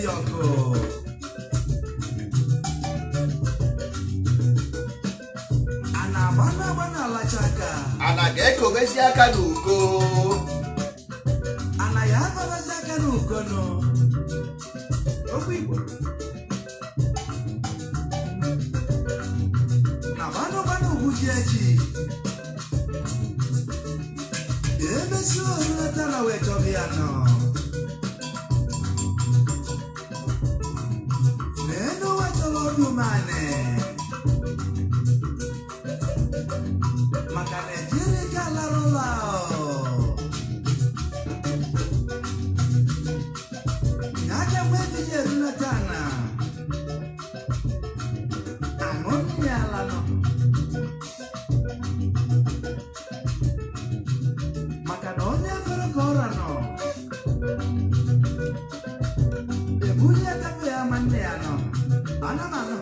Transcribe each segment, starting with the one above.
dị ọkụ. A na-agba n'agba na-alacha aka. Ana ga-ekobezi aka n'uko. A na ya agọbazi aka n'ukono. Okwu Igbo na gbanụgbanụ ugwu ji eji emesi orulata na wee chọba ya nọ n'elu ụwa chọrọ obi umeanị maka na ejiri ike alara ụlọ ahụ. Ya aka mgbe ejiji erulata na aṅụ mmiri ala nọ maka na onye gụrụ ka ọra nọ ebunye kafe ya ma nne ya nọ ana m anọ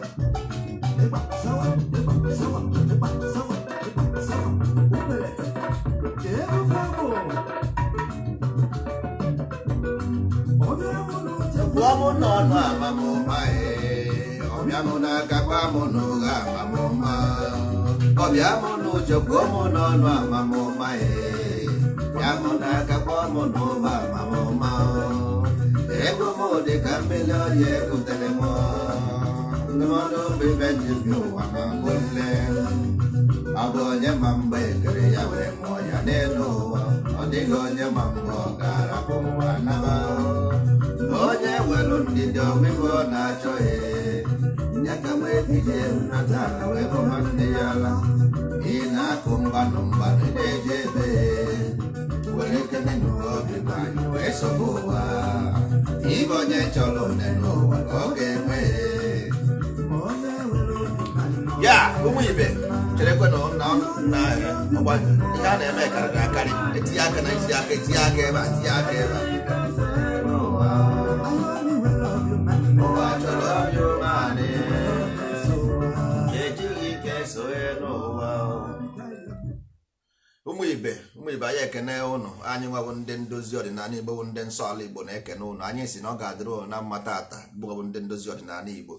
ịgba sawa, ịgba sawa, ịgba sawa, ịgba sawa obere ka ebufe bụ obere mụrụ uche. Gbuo mụ n'ọnụ amamụma, ee, ọbịa mụ n'aka gba mụ n'ụgha amamụma, ọbịa mụ n'ụjọ gbuo mụ n'ọnụ amamụma, ee, bịa mụ n'aka gba mụ n'ụba amamụma. Ego m dị ka mmiri ọya egotere m ndụmọdụ bụ ibe njem bi ụwa na mbụ nle. Ọ bụ onye ma mgbe ekere ya wee mụọ ya n'elu ụwa? Ọ dịghị onye ma mgbe ọ ga-arapụ ụwa naba. Onye welu ndidi ọmịgbo na-achọghị nye ka wee tije nnata na wee bụ nwanne ya ala. Ị na-akụ mgbanụ mgbanụ na-eje ebe were kene n'ụwa obi gwa anyị wee sobe ụwa. Ibe onye chọrọ une n'ụwa ka ọ ga-enwe. Onye nwere obi ma nnọọ. Ya ụmụ ibe, cherekwe na na na ọgba ihe a na-eme karịrị akarị. Etinye aka na isi aka, etinye aka ebe a, tinye aka ebe a. Anyị obi nwere obi ma nnọọ. Ụwa chọrọ obi umeanị, ejighị ike sonye n'ụwa. Ụmụ ibe, ụmụ ibe, anyị ekene ụnụ. Anyị nwabụ ndị ndozi ọdịnala Igbo, bụ ndị nsọ ala Igbo na-ekene ụnụ. Anyị si na ọ ga-adịrị ụnụ na mma tata, bụ ndị ndozi ọdịnala Igbo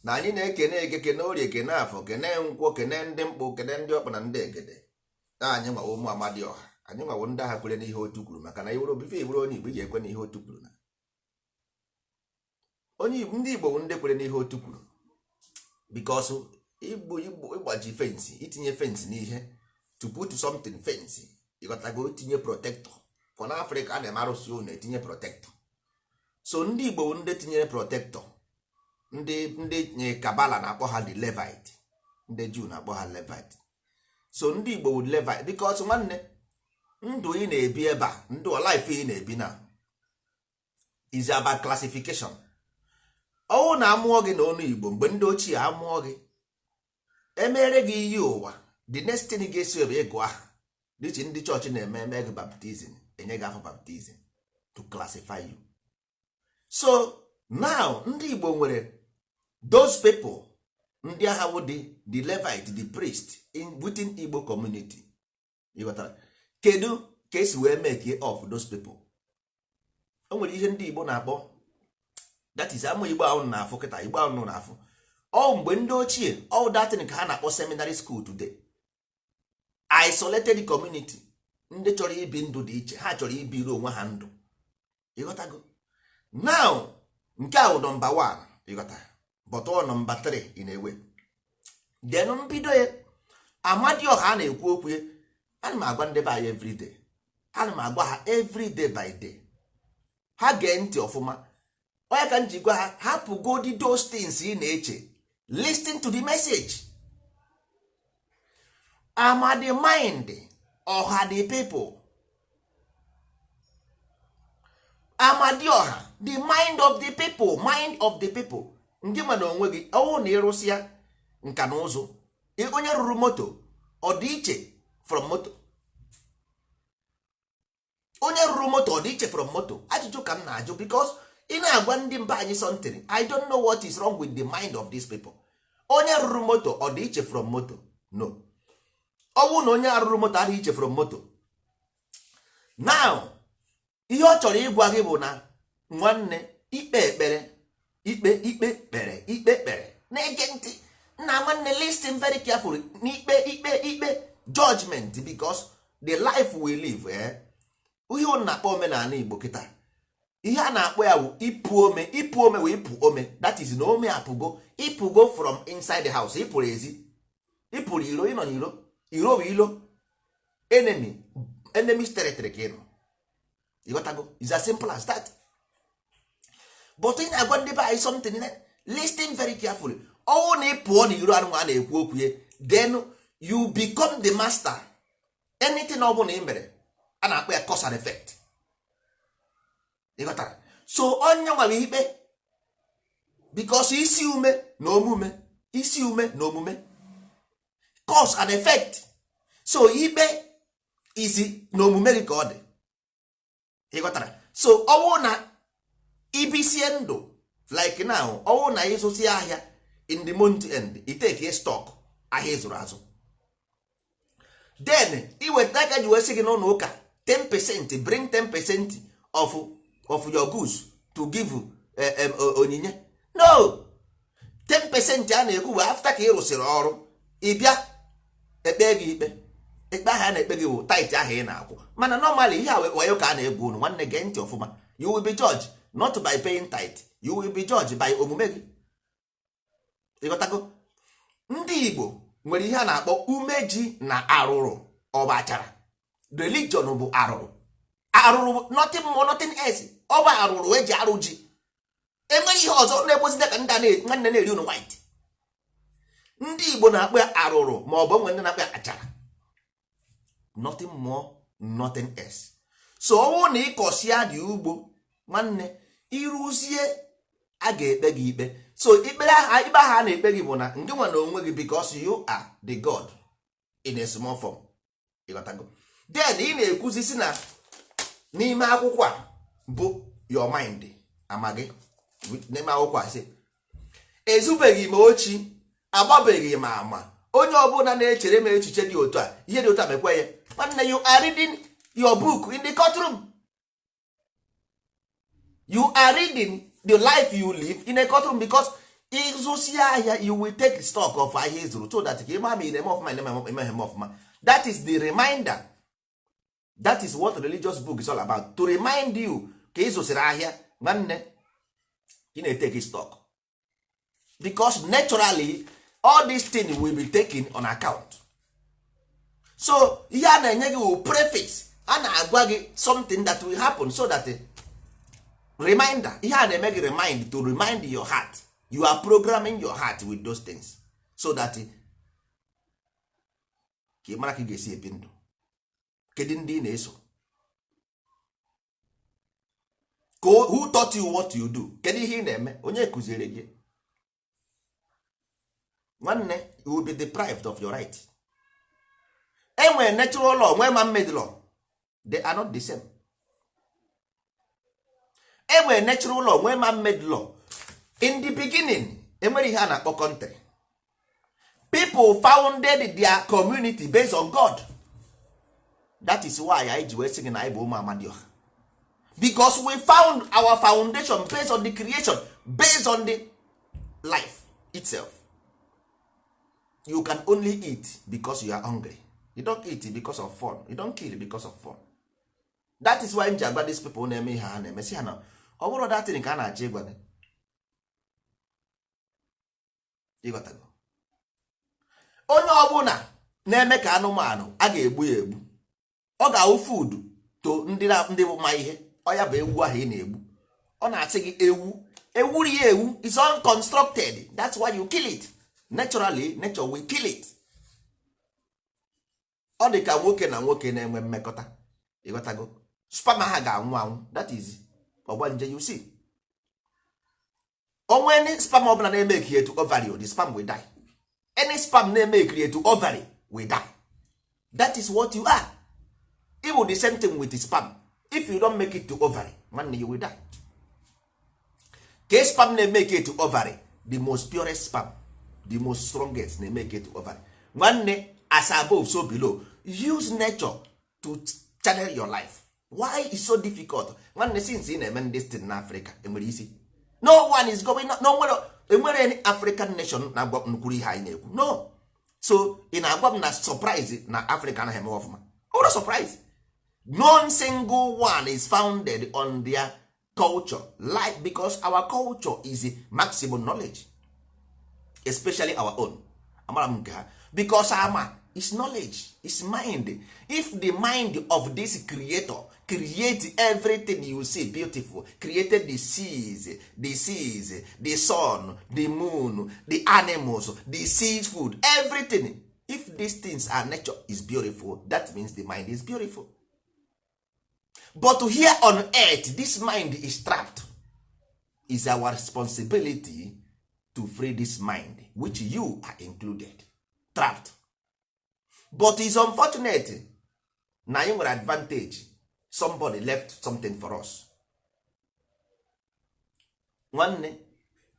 na anyị na-ekene eke, kene orie, kene afọ, kene nkwọ, kene ndị mkpụ, kene ndị ọkpụ na ndị egede. Anyị nwawo ụmụ amadioha, anyị nwawo ndị agha kwere n'ihe otu kwuru, maka na iwere obife iwere onye Igbo, ị ga-ekwe n'ihe otu kwuru. Na onye Igbo, ndị Igbo bụ ndị kwere n'ihe otu kwuru, because igbo igbo ịgbaji fence, itinye fence n'ihe, to put something fence, ịghọtago, itinye protector. For na Afrịka a na-eme arụsị ụlọ, etinye protector. So ndị Igbo bụ ndị tinyere protector. Ndị nye Kabala na-akpọ ha the Levite, ndị Juu na-akpọ ha Levite. So ndị Igbo bụ Levite because nwanne, ndụ ị na-ebi ebe a, ndụ life ị na-ebi na is about classification. Ọnwụ na amụọ gị na ọnụ Igbo, mgbe ndị ochie amụọ gị, emere gị iyi ụwa, the next thing ga-esi ebe ịgụ aha dịchi ndị chọọchị na-eme, eme gị baptism, enye gị afọ baptism to classify you. So now ndị Igbo nwere those people, ndị agha wụ the Levite, the priest in within Igbo community. Ịghọtara kedu ka esi wee make up those people? O nwere ihe ndị Igbo na-akpọ, that is ama Igbo ahụ na-afụ kịta, Igbo ahụ na-afụ ọ mgbe ndị ochie, all that thing ka ha na-akpọ seminary school today, isolated community, ndị chọrọ ibi ndụ dị iche, ha chọrọ ibiri onwe ha ndụ. Ịghọtago? Now nke a wụ number 1, ịghọta, but ọ number 3 in a way. Then mbido ya, amadioha a na-ekwu okwu ya, ana m agwa ndị be anyị everyday, ana m agwa ha everyday by day, ha gee ntị ọfụma. Onye ka m ji gwa ha, hapụgodi those things ị na-eche, listen to the message. Ama the mind ọha, the people, amadioha, the mind of the people, mind of the people. Ndị ma na onwe gị, ọwụ na ịrụsịa nka na ụzụ, onye rụrụ moto ọ dị iche from moto? Onye rụrụ moto ọ dị iche from moto? Ajụjụ ka m na-ajụ, because ị na-agwa ndị mba anyị something, I don't know what is wrong with the mind of these people. Onye rụrụ moto ọ dị iche from moto? No. Ọ bụrụ na onye arụrụ moto adịghị iche from moto, now ihe ọ chọrọ ịgwa gị bụ na nwanne, ikpe ekpere Ikpe, ikpe kpere, ikpe kpere. Na-ege ntị nna nwanne, listen very carefully. N'ikpe, ikpe, ikpe, judgment, because the life we live, ihe unu na-akpọ omenala Igbo kịta, ihe a na-akpọ ya bụ ịpụ ome. Ịpụ ome wee ịpụ ome, that is na ome apụgo, ịpụgo from inside the house, ịpụrụ ezi, ịpụrụ iro, ịnọ n'iro. Iro bụ ilo, enemy, enemy's territory ka ị nọ. Ịghọtago? Is as simple as that. But ị na-agwa ndị be anyị something, listen very carefully. Ọnwụ na ị pụọ n'iro anụ a na-ekwu okwu ya, then you become the master. Anything ọ bụla ị mere, a na-akpọ ya cause and effect. Ịghọtara? So onye nwere ikpe, because isi ume na omume, isi ume na omume, cause and effect. So ikpe isi na omume gị ka ọ dị. Ịghọtara? So ọ bụrụ na ibisie ndụ like now, ọ bụrụ na ịzụsi ahịa in the month end, i take stock ahịa ịzụrụ azụ, then iweta aka ji wee sị gị n'ụlọ ụka 10%, bring 10% of your goods to give onyinye. No, 10% a na-ekwu bụ after ka ị rụsịrị ọrụ, ị bịa ekpe gị ikpe. Ikpe ahụ a na-ekpe gị bụ tithe ahụ ị na-akwụ. Mana normally, ihe a wayo ka a na-egwu unu. Nwanne, gee ntị ọfụma. You will be judged not by paying tithe, you will be judged by omume gị. Ịghọtago? Ndị Igbo nwere ihe a na-akpọ umeji na arụrụ ọbachara. Religion bụ arụrụ, arụrụ, nothing more, nothing else. Ọ bụ arụrụ eji arụ ji. Enweghị ihe ọzọ na-egbozide ka ndị a nwanne na-eri unu white. Ndị Igbo na-akpọ ya arụrụ, ma ọ bụ onwe ndị na-akpọ ya achara. Nothing more, nothing else. So ọ bụrụ na ịkọsịa dị ugbo, nwanne, ịrụzie, a ga-ekpe gị ikpe. So ikpere ahụ, ikpe ahụ a na-ekpe gị bụ na ngị nwa na onwe gị, because you are the God in a small form. Ịghọtago? Then ị na-ekwuzi si na n'ime akwụkwọ a bụ your mind ama gị n'ime akwụkwọ a, sị ezubeghị m ochi, agbabeghị m ama. Onye ọbụla na-echere m echiche dị otu a, ihe dị otu a mekwe ya. Nwanne, you are reading your book in the courtroom. You are reading the life you live in a courtroom, because ịzụsie ahịa, you will take stock of ahịa ịzụrụ, so that ka ịma ma ị na-eme ọfụma, ị na-eme eme ọfụma. That is the reminder. That is what religious book is all about, to remind you ka ị zụsịrị ahịa. Nwanne, ị na-etake stock, because naturally all this thing will be taken on account. So ihe a na-enye gị wụ prefix. A na-agwa gị something that will happen, so that reminder, ihe a na-eme gị remind, to remind your heart. You are programming your heart with those things, so that ka ị mara ka ị ga-esi ebi ndụ. Kedu ndị ị na-eso? Who taught you what you do? Kedu ihe ị na-eme? Onye kụziere gị? Nwanne, you will be deprived of your right. Enwere natural law, nwee man made law. They are not the same. Enwere natural law, nwee man made law. In the beginning, enwere ihe a na-akpọ country. People founded their community based on God. That is why anyị ji wee sị gị na anyị bụ ụmụ Amadioha, because we found our foundation based on the creation, based on the life itself. You can only eat because you are hungry. You don't eat because of fun. You don't kill because of fun. That is why m ji agwa these people na-eme ihe ha na-eme, si ha na ọ bụrụ datin ka a na-achọ ịgwa gị. Ịghọtago? Onye ọbụla na-eme ka anụmanụ, a ga-egbu ya egbu. Ọ ga-awụ food to ndị ndị bụ ma ihe ọ ya bụ ewu ahụ ị na-egbu. Ọ na-asị gị ewu ewuri ya, ewu is unconstructed. That's why you kill it. Naturally, nature will kill it. Ọ dị ka nwoke na nwoke na-enwe mmekọta. Ịghọtago? Sperm ha ga-anwụ anwụ. That is ọgbanje. You see, onwe any sperm ọbụla na-eme create ovary, the sperm will die. Any sperm na-eme create ovary will die. That is what you are. It will the same thing with the sperm. If you don't make it to ovary, nwanne, you will die. Ka sperm na-eme it to ovary, the most purest sperm, the most strongest, na-eme it to ovary. Nwanne, as above, so below. Use nature to channel your life. Why is so difficult? Nwanne, since ị na-eme ndị thing na Africa, enwere isi No one is going. No nwere, enwere any African nation na-agwa nkwuru ihe anyị na-ekwu. No. So ị na-agwa m na surprise na Africa anaghị eme ọfụma? Ọ bụrụ surprise, non single one is founded on their culture, like, because our culture is maximum knowledge, especially our own. Amara m nke ha, because ama is knowledge, is mind. If the mind of this creator create everything you see beautiful, created the seas, the sun, the moon, the animals, the seafood, everything, if these things are nature is beautiful, that means the mind is beautiful. But here on earth, this mind is trapped. Is our responsibility to free this mind, which you are included, trapped. But it's unfortunate na anyị nwere advantage. Somebody left something for us. Nwanne,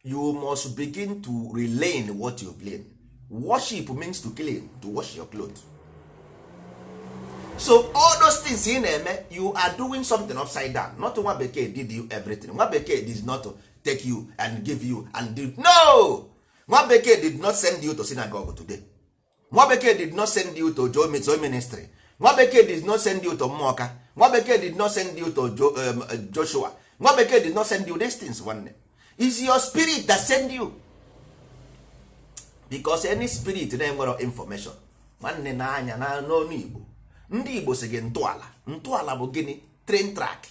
you must begin to relearn what you've learned. Worship means to clean, to wash your clothes. So all those things ị na-eme, you are doing something upside down. Not nwa bekee did you everything. Nwa bekee did not take you and give you and do. No, nwa bekee did not send you to synagogue today. Nwa bekee did not send you to Joe ministry. Nwa bekee did not send you to Mmụọka. Nwa bekee did not send you to Joshua. Nwa bekee did not send you these things. Nwanne, is your spirit that send you, because any spirit na-enwero information, nwanne, na-anya na n'ọnụ Igbo, ndị Igbo si gị ntọala. Ntọala bụ gịnị? Train track.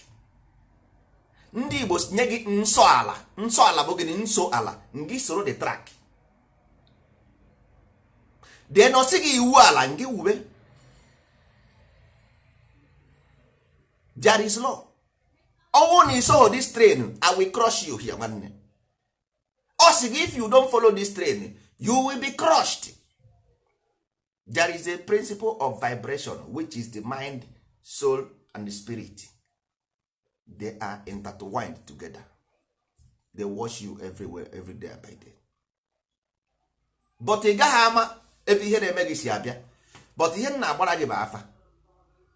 Ndị Igbo nye gị nsọ ala. Nsọ ala bụ gịnị? Nso ala ngị soro the track. Then ọ sị gị iwu ala ngị wube. There is law. Ọnwụ na isoho this train, I will crush you here. Nwanne, ọ sị gị, if you don't follow this train, you will be crushed. There is a principle of vibration, which is the mind, soul and the spirit. They are intertwined together. They wash you everywhere, every day by day. But ị gaghị ama ebe ihe na-eme gị si abịa. But ihe m na-agbara gị bụ afa,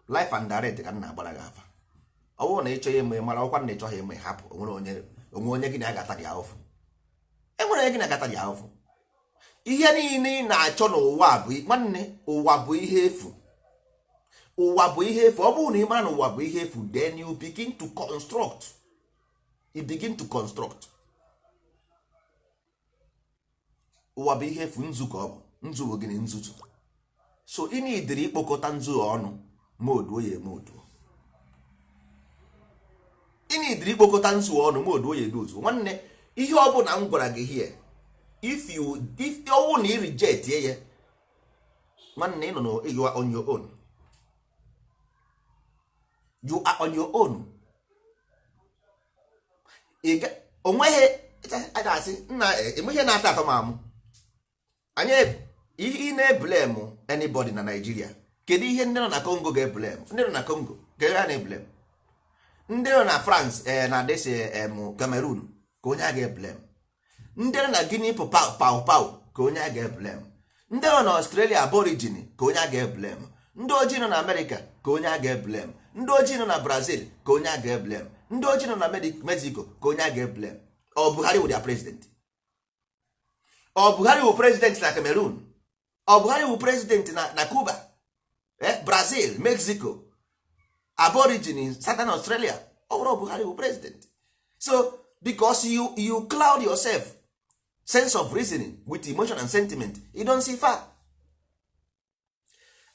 life and direct ka m na-agbara gị afa. Ọ bụrụ na ị chọghị ịma, mara ọkwa na ị chọghị ịma, hapụ. Onwere onye, onwe onye gị na-agata dị ahụfụ. Enwere onye gị na-agata dị ahụfụ. Ihe niile ị na-achọ n'ụwa bụ, nwanne, ụwa bụ ihe efu. Ụwa bụ ihe efu. Ọ bụrụ na ị mara na ụwa bụ ihe efu, then you begin to construct. You begin to construct. Ụwa bụ ihe efu. Nzu ka ọ bụ. Nzu bụ gịnị? Nzuzu. So ị nidiri ikpokọta nzu ọnụ ma oduo ya eme oduo. Ị nidiri ikpokọta nzu ọnụ ma oduo ya edu ozu. Nwanne, ihe ọ bụla m gwara gị here, if you, if ọwụ na ị reject ya, nwanne, ị nọ na you are on your own. You are on your own. Onweghị a ga-asị nna enweghị na-ata atọ m amụ anyị. Ihe ị na-eblem anybody na Nigeria, kedu ihe ndị nọ na Congo ga-eblem? Ndị nọ na Congo, kedu ha na-eblem? Ndị nọ na France, na desi Cameroon, ka onye a ga-eblem? Ndị nọ na Guinea Pau Pau, ka onye a ga-eblem? Ndị nọ na Australia, aborigine, ka onye a ga-eblem? Ndị ojii nọ na America, ka onye a ga-eblem? Ndị ojii nọ na Brazil, ka onye a ga-eblem? Ndị ojii nọ na Mexico, ka onye a ga-eblem? Ọ Buhari wụ their president? Ọ Buhari wụ president na Cameroon? Ọ Buhari wụ president na Cuba, Brazil, Mexico, aborigine, Southern Australia? Ọ bụrụ Buhari wụ president. So because you cloud yourself sense of reasoning with emotion and sentiment, you don't see far.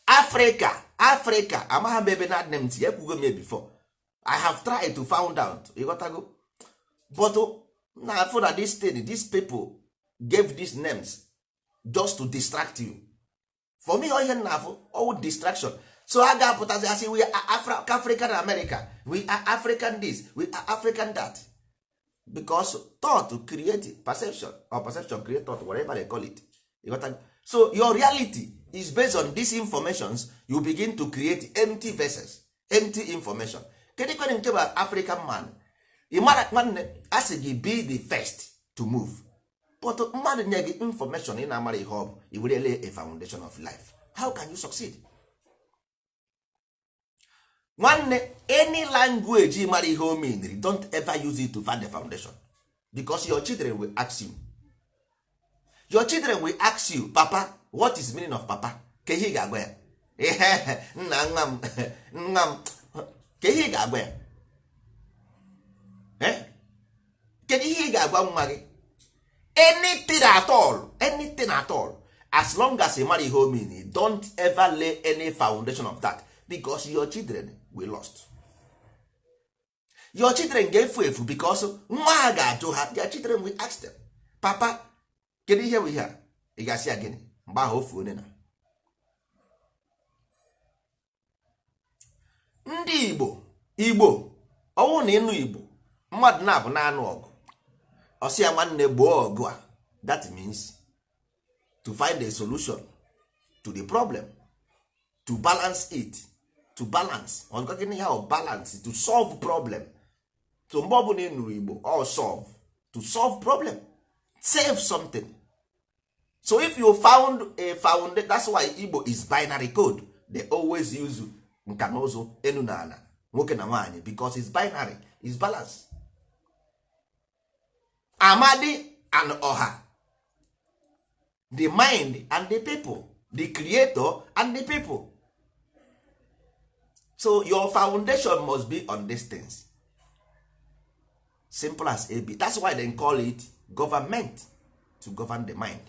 Africa, Africa, amagha m ebe na adị m ntị. Ekwugo m ya before. I have tried to found out, ịghọtago? But na afụ na this thing, these people gave these names just to distract you. For me, ihe na afụ all distraction. So a ga-apụtazi asị, "We are African America, we are African this, we are African that," because thought create perception, or perception create thought, whatever they call it. You got? So your reality is based on these informations. You begin to create empty vessels, empty information. Kedu kwere nke bụ African man? Ị mara, nwanne, a sị gị be the first to move, but mmadụ nye gị information ị na-amara ihe ọ bụ, i were lay a foundation of life. How can you succeed? Nwanne, any language ị mara ihe o meanri, don't ever use it to find the foundation. Because your children will ask you, your children will ask you, "Papa, what is meaning of papa?" Ka ihe ị ga-agwa ya? Ihe nna, nwa m, nwa m, ka ihe ị ga-agwa ya? Eh? Kedu ihe ị ga-agwa nwa gị? Anything at all, anything at all, as long as ị mara ihe o mean, don't ever lay any foundation of that, because your children will lost. Your children ga-efu efu, because nwa ha ga-ajụ ha. Their children will ask them, "Papa, kedu ihe bụ ihe a?" Ị ga-asị ya gịnị mgbe ahụ? Ofu onye na ndị Igbo, Igbo ọnwụ na ịnụ Igbo, mmadụ na-abụ na-anụ ọgụ, ọsị ya, "Nwanne, gboo ọgụ a." That means to find a solution to the problem, to balance it, to balance. Ọ gịnị ya? Balance, to solve problem. So mgbe ọbụla ị nụrụ Igbo, all solve, to solve problem, save something. So if you found a found, that's why Igbo is binary code. They always use nka na ụzụ, enu na ala, nwoke na nwaanyị, because it's binary, is balance. Amadi and ọha, the mind and the people, the creator and the people. So your foundation must be on these things, simple as ab. That's why they call it government, to govern the mind.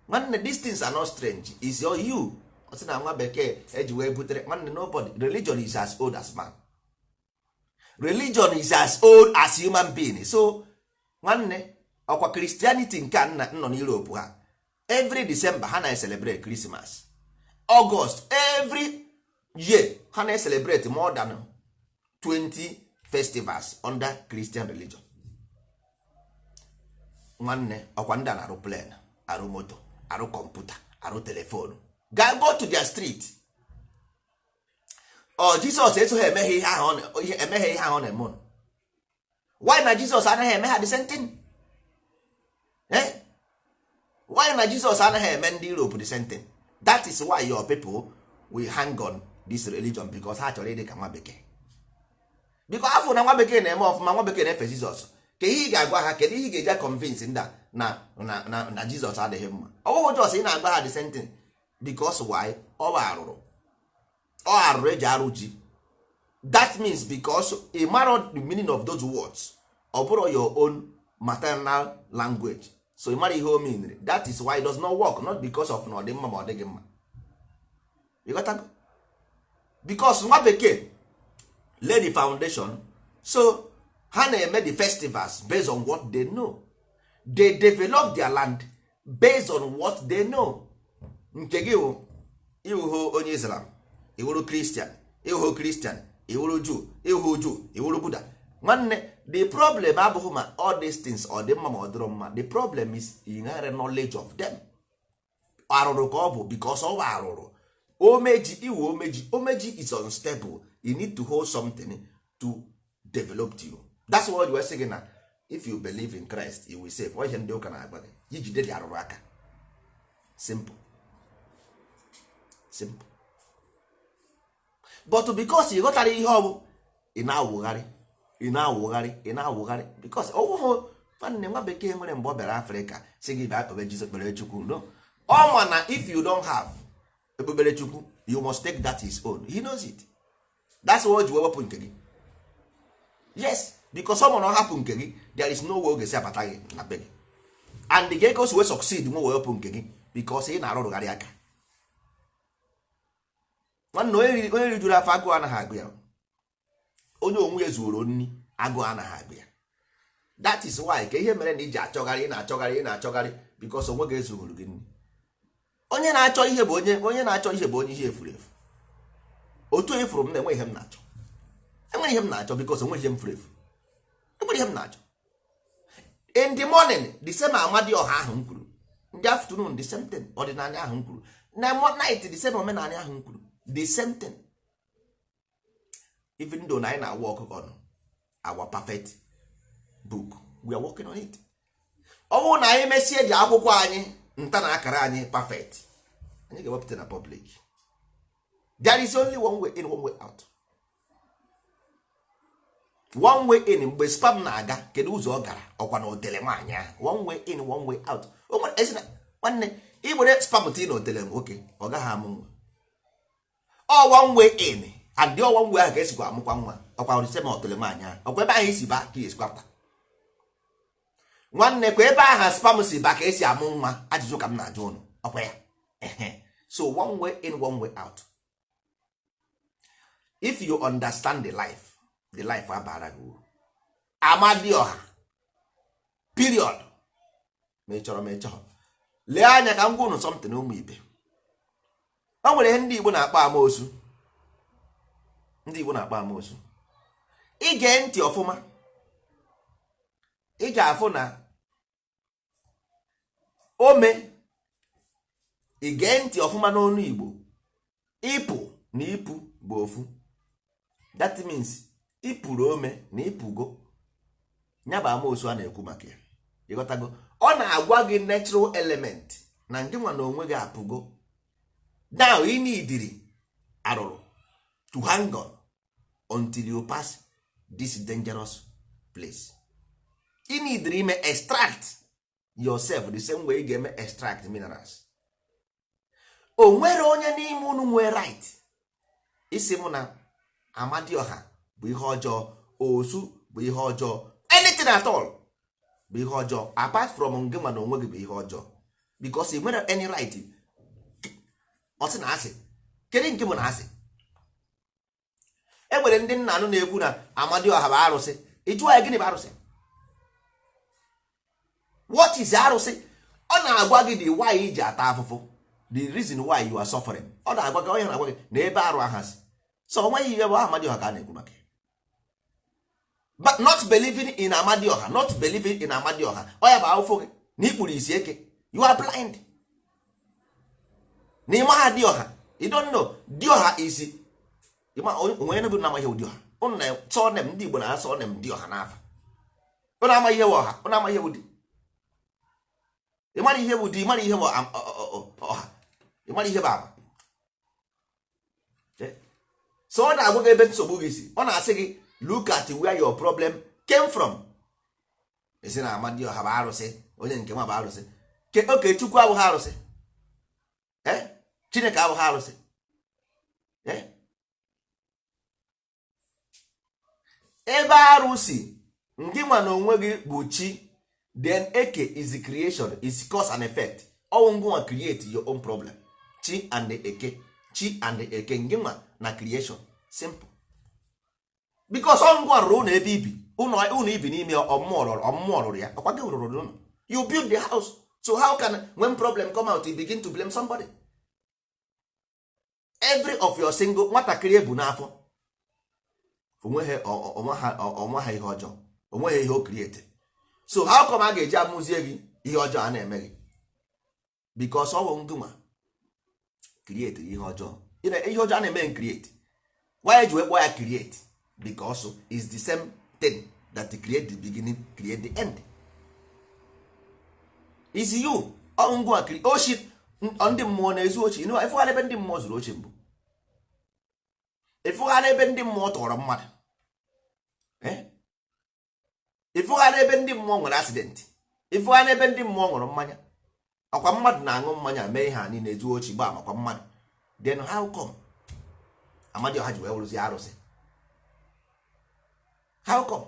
Nwanne, these things are not strange. Is your you ọ sị na nwa bekee eji wee butere. Nwanne, nobody. Religion is as old as man. Religion is as old as human being. So nwanne, ọkwa Christianity nke a nna nọ n'Europe, ha every December ha na-celebrate Christmas, August, every year ha na-celebrate more than 20 festivals under Christian religion. Nwanne, ọkwa ndị a na-arụ plane, arụ moto, arụ kọmputa, arụ telephone. Ga go to their street. Ọ Jizọs esoghị emeghe ihe ahụ emeghe ihe ahụ ọ na-eme unu. Why na Jizọs anaghị eme ha the same thing? Eh? Why na Jizọs anaghị eme ndị Europe the same thing? That is why your people will hang on this religion, because ha chọrọ ịdị ka nwa bekee, because afọ na nwa bekee na-eme ọfụma, nwa bekee na-efe Jizọs. Ka ihe ị ga-agwa ha? Kedu ihe ị ga-eji convince ndị a na Jizọs adịghị mma? Ọ bụghị Jizọs ị na-agwa ha the same thing. Because why? Ọ bụ arụrụ, ọ arụrụ eji arụ ji. That means because ị mara the meaning of those words, ọ bụrụ your own maternal language, so ị mara ihe o mean. That is why it does not work, not because of na ọ dị mma ma ọ dịghị mma. You got that? Because nwa bekee lay the foundation, so ha na-eme the festivals based on what they know. They develop their land based on what they know. Nke gị wụ iwuho onye Islam, iwuru Christian, iwuho Christian, iwuru Jew, iwuho Jew, iwuru Buddha. Nwanne, the problem abụghị ma all these things ọ dị mma ma ọ dịrọ mma. The problem is inherent knowledge of them. Arụrụ ka ọ bụ, because ọ bụ arụrụ omeji iwu omeji. Omeji is unstable. You need to hold something to develop you. That's why you sị gị na if you believe in Christ, you will save. Ọ ihe ndị ụka na-agwa gị, ijide dị arụrụ aka. Simple, simple. But because ị ghọtara ihe ọ bụ, ị na-awụgharị, ị na-awụgharị, ị na-awụgharị, because ọwụhụ. Nwanne, nwa bekee nwere mgbe ọ bịara Afrịka si gị bịa kpebe Jizọs, kpere Chukwu. No, ọ ma na if you don't have ekpebere Chukwu, you must take that his own. He knows it. That's why o ji wee wepụ nke gị. Yes, because ọ ma na ọ hapụ nke gị, there is no way ọ ga-esi abata gị na be gị and gị ka o si wee succeed nwe wee wepụ nke gị, because ị na-arụrụgharị aka. Nwanne, onye rijuru afọ, agụụ anaghị agụ ya. Onye onwe ya zuoro nri, agụụ anaghị agụ ya. That is why ka ihe mere na iji achọgharị, ị na-achọgharị, ị na-achọgharị, because onwe gị ezughuru gị nri. Onye na-achọ ihe bụ onye na-achọ ihe bụ onye ihe efuru efu. Otu efuru m na-enwe ihe m na-achọ, enwere ihe m na-achọ, because onwe ihe m furu efu, enwere ihe m na-achọ. In the morning, the same amadi ọha ahụ m kwuru, in the afternoon, the same thing ọdịnala ahụ m kwuru, na night, the same omenala ahụ m kwuru, the same thing. Even though na anyị na work on our perfect book, we are working on it. Ọ bụrụ na anyị mesie ji akwụkwọ anyị nta na akara anyị perfect, anyị ga-ewepụta na public. There is only one way in, one way out. One way in, mgbe sperm na-aga, kedu ụzọ ọ gara? Ọkwa na otele nwaanyị ahụ. One way in, one way out. O nwere ezi na nwanne, ị were sperm tii na otele nwoke, ọ gaghị amụ nwa. Ọ one way in and the one way ahụ ka esikwa amụkwa nwa. Ọkwa site ma otele nwaanyị ahụ, ọkwa ebe ahụ isi ba ka esikwa pụta. Nwanne, kwa ebe ahụ sperm si ba ka esi amụ nwa. Ajụjụ ka m na-ajụ ụnụ, ọkwa ya? Ehe. So one way in, one way out. If you understand the life, the life abara gị uru. Amadioha, period. Ma ị chọrọ ma ị chọrọ, lee anya ka m gwa unu something, ụmụ ibe. O nwere ihe ndị Igbo na-akpọ amoosu. Ndị Igbo na-akpọ amoosu. Ige ntị ọfụma, ị ga-afụ na ome. Ige ntị ọfụma n'onu Igbo, ịpụ na ịpụ bụ ofu. That means ịpụrụ ome na ịpụgo. Ya bụ amoosu a na-ekwu maka ya. Ịghọtago? Ọ na-agwa gị natural element na nke nwa na onwe gị apụgo. Now ị neediri arụrụ to hang on until you pass this dangerous place. Ị neediri ime extract yourself the same way ị ga-eme extract minerals. O nwere onye n'ime unu nwee right isi mụ na Amadioha bụ ihe ọjọọ, osu bụ ihe ọjọọ, anything at all bụ ihe ọjọọ, apart from ngị nwa na onwe gị bụ ihe ọjọọ, because ị nwere any right. Ọ sị na asị, kedu nke bụ na asị? E nwere ndị nna anụ na-ekwu na Amadioha bụ arụsị. Ị jụọ ya, gịnị bụ arụsị? What is arụsị? Ọ na-agwa gị the why iji ata afụfụ, the reason why you are suffering. Ọ na-agwa gị, onye na-agwa gị na ebe arụ ahazi. So o nweghị ihe bụ Amadioha ka a na-ekwu maka ya. But not believing in Amadioha, not believing in Amadioha, ọ ya bụ ahụfụ gị na ikpuru isi eke. You are blind na ịma ha dioha. You don't know dioha is onwe bụ na amaghị dioha. Ụnụ na surname, ndị Igbo na surname dioha n'afa. Ụnụ amaghị ihe bụ ọha, ụnụ amaghị ihe bụ di. Ị mara ihe bụ di, ị mara ihe bụ ọha, ị mara ihe bụ ama. So ọ na-agwa gị ebe nsogbu gị si. Ọ na-asị gị, "Look at where your problem came from." Esi na Amadioha bụ arụsị, onye nke nwa bụ arụsị. Oke Chukwu abụghị arụsị? Eh? Chineke abụghị arụsị? Eh? Ebe arụsị ngị nwa na onwe gị bụ chi. Then eke is the creation, is cause and effect. Ọwụ ngụnwa create your own problem. Chi and eke, chi and eke, ngị nwa na creation, simple. Because ọ ngwa rụrụ ụlọ ebe ibi, ụlọ ibi n'ime, ọmmụọ rụrụ ya. Ọkwa gị rụrụ ụlọ. You build the house. So how can, when problem come out, you begin to blame somebody? Every of your single nwatakịrị ebu n'afọ, onwe ha ihe ọjọọ, onweghị ihe o create. So how come a ga-eji amụzie gị ihe ọjọọ a na-eme gị? Because ọ bụ ngịnwa create ihe ọjọọ. Ihe ọjọọ a na-eme create, why eji wee kpọọ ya create? Because it's the same thing that create the beginning, create the end. Is you ngwa ochi. Ndị mmụọ na-ezu ochi. Ịfụgharị ebe ndị mmụọ zuru ochi mbụ, ịfụgharị ebe ndị mmụọ tọrọ mmadụ, ịfụgharị ebe ndị mmụọ nwere accident, ịfụgharị ebe ndị mmụọ ṅụrụ mmanya. Ọkwa mmadụ na-aṅụ mmanya mee ihe a niile, ezuo ochi, gbaa makwa mmadụ. Then how come Amadioha ji wee wụrụzie arụsị? How come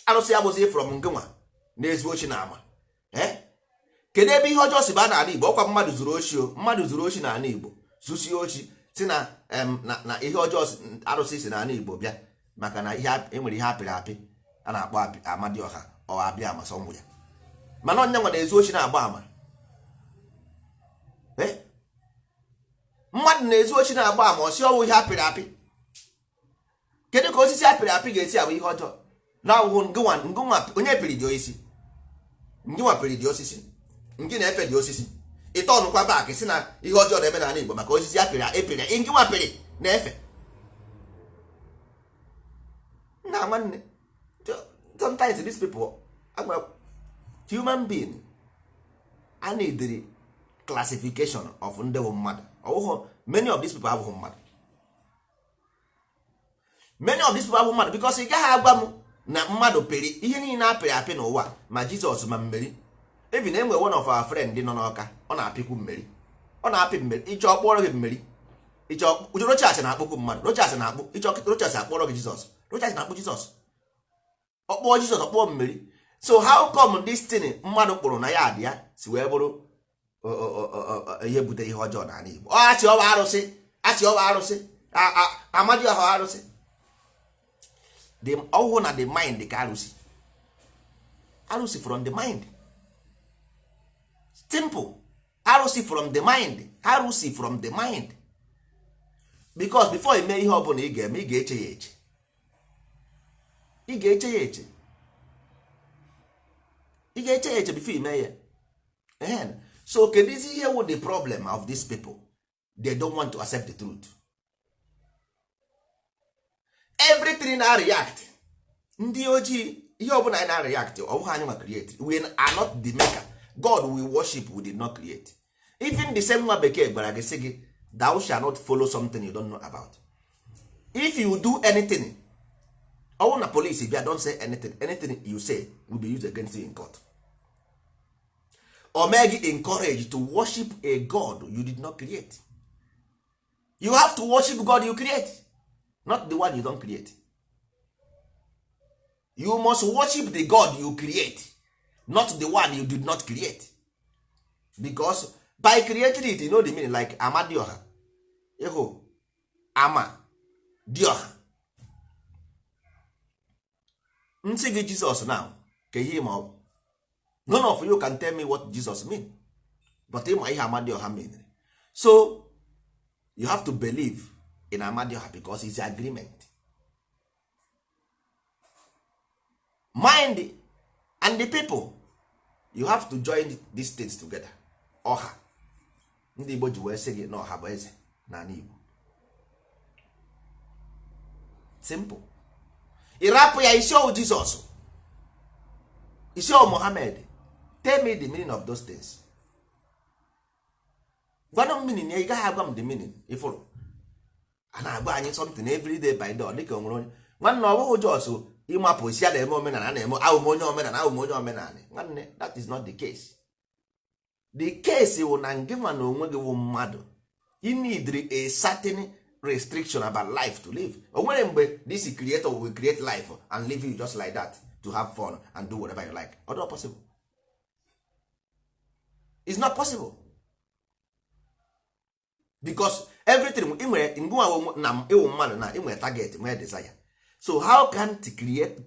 arụsị abụzi from ngịnwa na-ezu ochi na ama? Kedu ebe ihe ọjọọ si baa n'ala Igbo? Ọkwa mmadụ zuru ochi o, mmadụ zuru ochi n'ala Igbo, zusie ochi, si na na ihe ọjọọ arụsị si n'ala Igbo bịa, maka na ihe enwere ihe apịrị apị a na-akpọ Amadioha. Ọ abịa ama sọnwụ ya, mana onye nwa na-ezu ochi na-agba ama. Mmadụ na-ezu ochi na-agba ama, ọsị ọwụ ihe apịrị apị. Kedu ka osisi apịrị apị ga-esi abụ ihe ọjọọ na awụhụ ngịnwa? Ngịnwa onye pịrị dị osisi, ngịnwa pịrị dị osisi, ngị na-efe dị osisi. Ịtọnụkwa bak si na ihe ọjọọ na-eme n'ala Igbo maka osisi apịrị epịrị ngịnwa pịrị na-efe. Nna nwanne, sometimes these people agwa human being a need classification of ndị bụ mmadụ. Ọwụghụ many of these people abụghị mmadụ. Many of these people abụ mmadụ, because ị gaghị agwa m na mmadụ pịrị ihe niile apịrị apị n'ụwa, ma Jizọs ma mmeri. Even enwe one of our friend nọ n'Ọka, ọ na-apịkwu mmeri, ọ na-apị mmeri. Ịchọ ọkpọrọ gị mmeri, ịchọ Rochas na-akpụkwu mmadụ, Rochas na-akpụ. Ịchọ Rochas akpọrọ gị Jizọs, Rochas na-akpụ Jizọs, ọkpọọ Jizọs, ọkpọọ mmeri. So how come this thing mmadụ kpụrụ na ya dị ya si wee bụrụ ihe bute ihe ọjọọ n'ala Igbo? Ọ achị ọwa arụsị, achị ọwa arụsị, amadioha arụsị, the ọhụụ na the mind ka arụsị, arụsị from the mind. Simple. Arụsị from the mind, arụsị from the mind, because before ime ihe ọbụla ị ga-eme, ị ga-eche ya eche, ị ga-eche ya eche, ị ga-eche ya eche before ime ya. Ehen. So kedizi ihe wụ the problem of these people? They don't want to accept the truth. Everything na react ndị ojii, ihe ọbụla anyị na react, ọ bụghị anyị nwa create. We are not the maker. God we worship, we did not create. Even the same nwa bekee gwara gị, sị gị, "Thou shall not follow something you don't know about." If you do anything, ọwụ na police bịa, don't say anything. Anything you say will be used against you in court. Or mee gị encourage to worship a god you did not create. You have to worship God you create, not the one you don't create. You must worship the God you create, not the one you did not create, because by creating it, you know the meaning, like Amadioha, ịhụ ama dioha nsị gị Jesus now, ka ihe ma ọ bụ none of you can tell me what Jesus mean, but ịma ihe Amadioha mean. So you have to believe in Amadioha because it's agreement mind and the people. You have to join these things together. Ọha ndị Igbo ji wee sị gị na ọha bụ eze n'ala Igbo. Simple. Ịrapụ ya isi ọwụ Jizọs, isi ọwụ Mohammed. Tell me the meaning of those things. Gwanụ m meaning ya. Ị gaghị agwa m the meaning. Ịfụrụ a na-agwa anyị something every day by day, ọ dịka o nwere onye nwanne. Ọ bụghị jos ịmapụ isi a na-eme omenala, a na-eme ahụ m onye omenala, ahụ m onye omenala. Nwanne, that is not the case. The case wụ na ngị nwa na onwe gị wụ mmadụ, you need a certain restriction about life to live. O nwere mgbe this creator will create life and leave you just like that to have fun and do whatever you like? Ọ not possible. It's not possible, because everything ị nwere ngụnwa na ịwụ mmadụ na ị nwere target, nwere desire. So how can the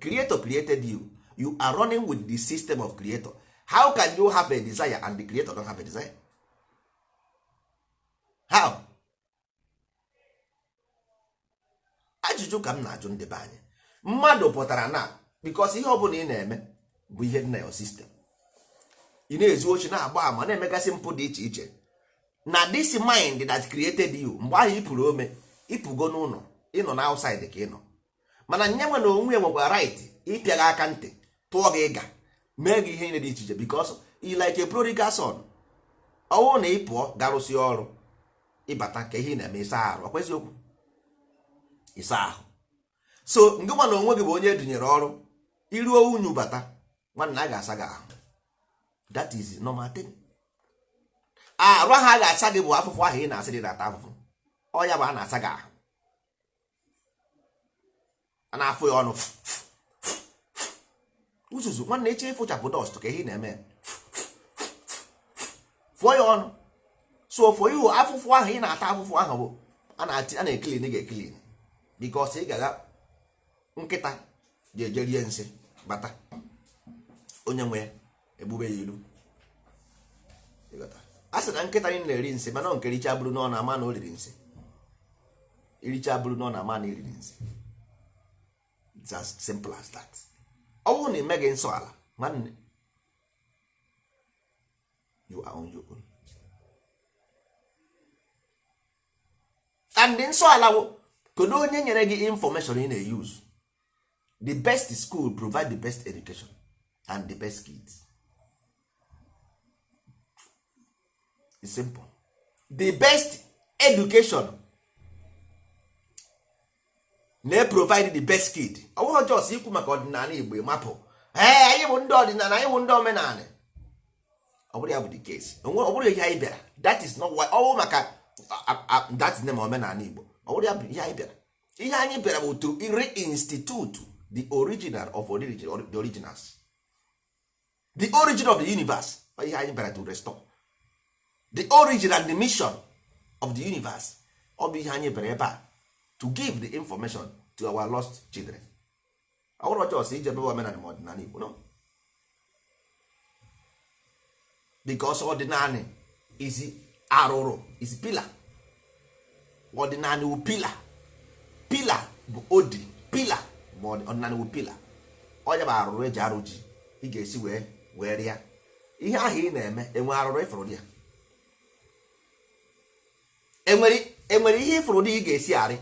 creator created you, you are running with the system of creator. How can you have a desire and the creator don't have a desire? How? Ajụjụ ka m na-ajụ ndị be anyị. Mmadụ pụtara na because ihe ọbụla ị na-eme bụ ihe dị na your system. Ị na-ezu ochi, na-agba ama, na-emegasị mpụ dị iche iche na this mind that created you. Mgbe ahụ ị pụrụ ome, ịpụgo n'ụlọ, ịnọ na outside ka ị nọ, mana nye nwe na onwe ya nwekwa right ịpịa gị aka ntị, tụọ gị ịga, mee gị ihe niile dị iche iche, because you like a prodigal son. Ọwụ na ị pụọ garụsị ọrụ, ịbata ka ihe ị na-eme, ịsa arụ, ọkwa eziokwu? Ịsa ahụ. So ngị nwa na onwe gị bụ onye edunyere ọrụ, iruo unyu bata, nwanne, a ga-asa gị ahụ. That is normal thing. Arụ ahụ a ga-asa gị bụ afụfụ ahụ ị na-asị dị na-ata afụfụ. Ọ ya bụ a na-asa gị ahụ, a na-afụ ya ọnụ uzuzu. Nwanne, eche ịfụchapụ dust ka ihe ị na-eme, fụọ ya ọnụ. So for you, afụfụ ahụ ị na-ata, afụfụ ahụ bụ a na-eklin gị eklin, because ị ga-aga nkịta ji eje rie nsị bata, onye nwe ya egbube ya ilu. A sị na nkịta anyị na-eri nsị, mana ọ nke richa bụrụ n'ọ na-ama na o riri nsị, iricha bụrụ n'ọ na-ama na iriri nsị. It's as simple as that. Ọ bụrụ na ị meghị nsọ ala, nwanne, you are on your own. And nsọ ala bụ kedu onye nyere gị information ị na-use? The best school provide the best education and the best kids. It's simple. The best education Na-provide the best kid. Ọ bụghị just ikwu maka ọdịnala Igbo, mapụ. Ee, anyị bụ ndị ọdịnala, anyị bụ ndị omenala. Ọ bụrụ ya bụ the case, ọ bụrụ ihe anyị bịara, that is not why. Ọ bụ maka that is name omenala Igbo. Ọ bụrụ ya bụ ihe anyị bịara. Ihe anyị bịara bụ to reinstitute the original of origin, the originals, the origin of the universe. Ọ ihe anyị bịara to restore the origin and the mission of the universe. Ọ bụ ihe anyị bịara ebe a to give the information to our lost children. Ọ bụrụ just ije bebe omenala ma ọdịnala Igbo, no, because ọdịnala is arụrụ, is pillar. Ọdịnala wụ pillar. Pillar bụ odi pillar, ma ọdịnala wụ pillar. Onye bụ arụrụ eji arụ ji ị ga-esi wee rịa ihe ahụ ị na-eme. Enwe arụrụ ịfụrụ dị ya, enwere ihe ịfụrụ dị ị ga-esi arị.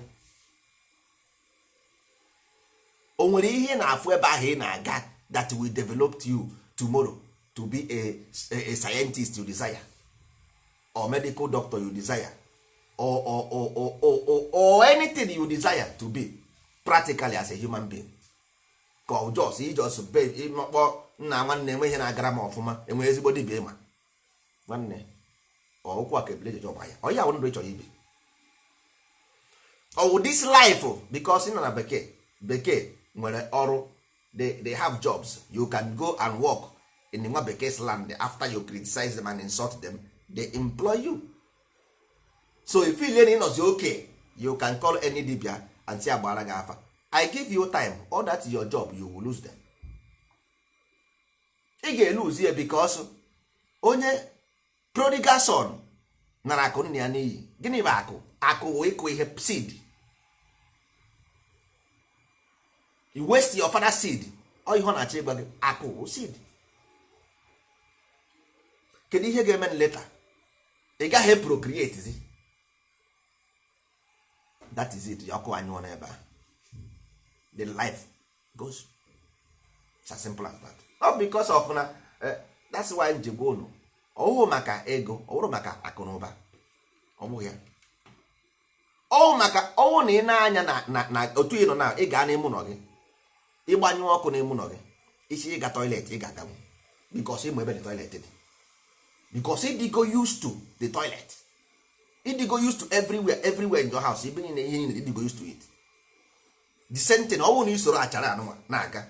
O nwere ihe ị na-afụ ebe ahụ ị na-aga that will develop you tomorrow to be a scientist you desire, or medical doctor you desire, or anything you desire to be practically as a human being? Ka ọ just i just be ịmakpọ nna nwanne, enwe ihe na-agara m ọfụma, enwe ezigbo dibịa ịma nwanne ọ ụkwụ a ka ebile jeje ọgba ya. Ọ ya wụ ndụ ị chọrọ ibi? Ọ wụ this life? Because ị nọ na bekee, bekee nwere ọrụ. They have jobs. You can go and work in nwa bekee's land. After you criticize them and insult them, they employ you. So if you learn ịnọzi okay, you can call any dibia and say agbara gị afa. I give you time, all that your job, you will lose them. Ị ga-elose ya because onye prodigal son nara akụ nna ya n'iyi. Gịnị bụ akụ? Akụ wụ ịkụ ihe, seed. You waste your father seed. Ọ ihe ọ na-achọ ịgwa gị, akụ wụ seed. Kedu ihe ga-eme later? Ị gaghị procreate zi. That is it. Ọkụ anyụọ n'ebe a, the life goes. It's as simple as that. Not because of na that's why nji gwa unu, ọwụhụ maka ego, ọwụrụ maka akụ na ụba, ọ bụghị ya. Ọwụ maka ọwụ na ị na-anya na otu ị nọ na ị gaa n'ime ụlọ gị, ịgbanyụ ọkụ n'ime ụlọ gị, isi ịga toilet, ị ga-aganwu because ịma ebe the toilet dị, because ịdịgo used to the toilet, ịdịgo used to everywhere, everywhere in your house, ebe niile, ihe niile, ịdịgo used to it. The same thing, ọ bụrụ na isoro achara anụnwa na-aga,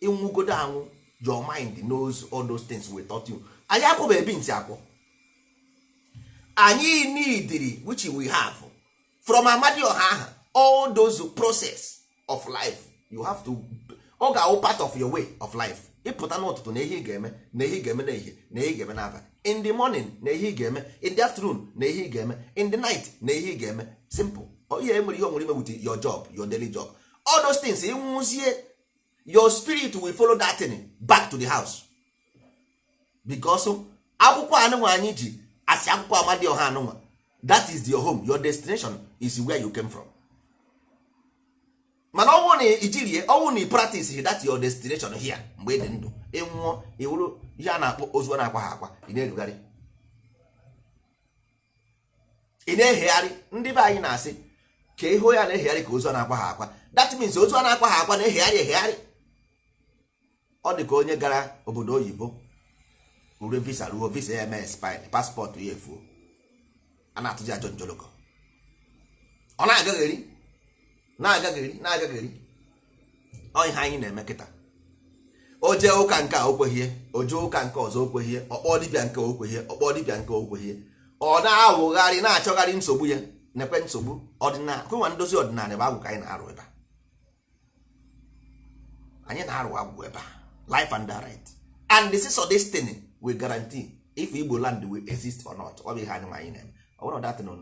ịnwụgodo anwụ, your mind knows all those things we taught you. Anyị akwụba ebi ntị akwụ anyị neediri, which we have from Amadioha aha. All those process of life you have to, ọ ga-awụ part of your way of life. Ịpụta n'ụtụtụ, na ihe ị ga-eme, na ihe ị ga-eme n'ehihie, na ihe ị ga-eme n'abalị, in the morning, na ihe ị ga-eme in the afternoon, na ihe ị ga-eme in the night, na ihe ị ga-eme. Simple. Ihe nwere, ihe o nwere ime with your job, your daily job, all those things, ịnwụzie, your spirit will follow that thing back to the house, because akwụkwọ anụnwa anyị ji asị akwụkwọ Amadioha anụnwa, that is your home. Your destination is where you came from. Mana ọnwụ na ijirie, ọnwụ na i practice that your destination here mgbe ị dị ndụ, ịnwụọ, iwuru ihe a na-akpọ ozu a na-akwa ha akwa. Ị na-erugharị, ị na-ehegharị. Ndị be anyị na-asị ka ihu ya na-ehegharị ka ozu a na-akwa ha akwa. That means ozu a na-akwa ha akwa na-ehegharị ehegharị. Ọ dị ka onye gara obodo oyibo ure visa, ruo visa ya eme expire, passport ya efuo, a na-atụzi ajọ njoloko. Ọ na-agagheri, na-agagheri, na-agagheri. Ọ ihe anyị na-eme kịta. O jee ụka nke a, okweghie. O jee ụka nke ọzọ, okweghie. Ọkpọ dibịa nke okweghie, ọkpọ dibịa nke okweghie. Ọ na-awụgharị, na-achọgharị nsogbu ya. Nekwe nsogbu ọdịnala kwenwa. Ndozi ọdịnala bụ agwụ ka anyị na-arụ ebe a. Anyị na-arụ agwụ ebe a, life and direct, and this is destiny will guarantee if Igbo land will exist or not. Ọ bụ ihe anyị nwa anyị na-eme. Ọ bụrụ that no,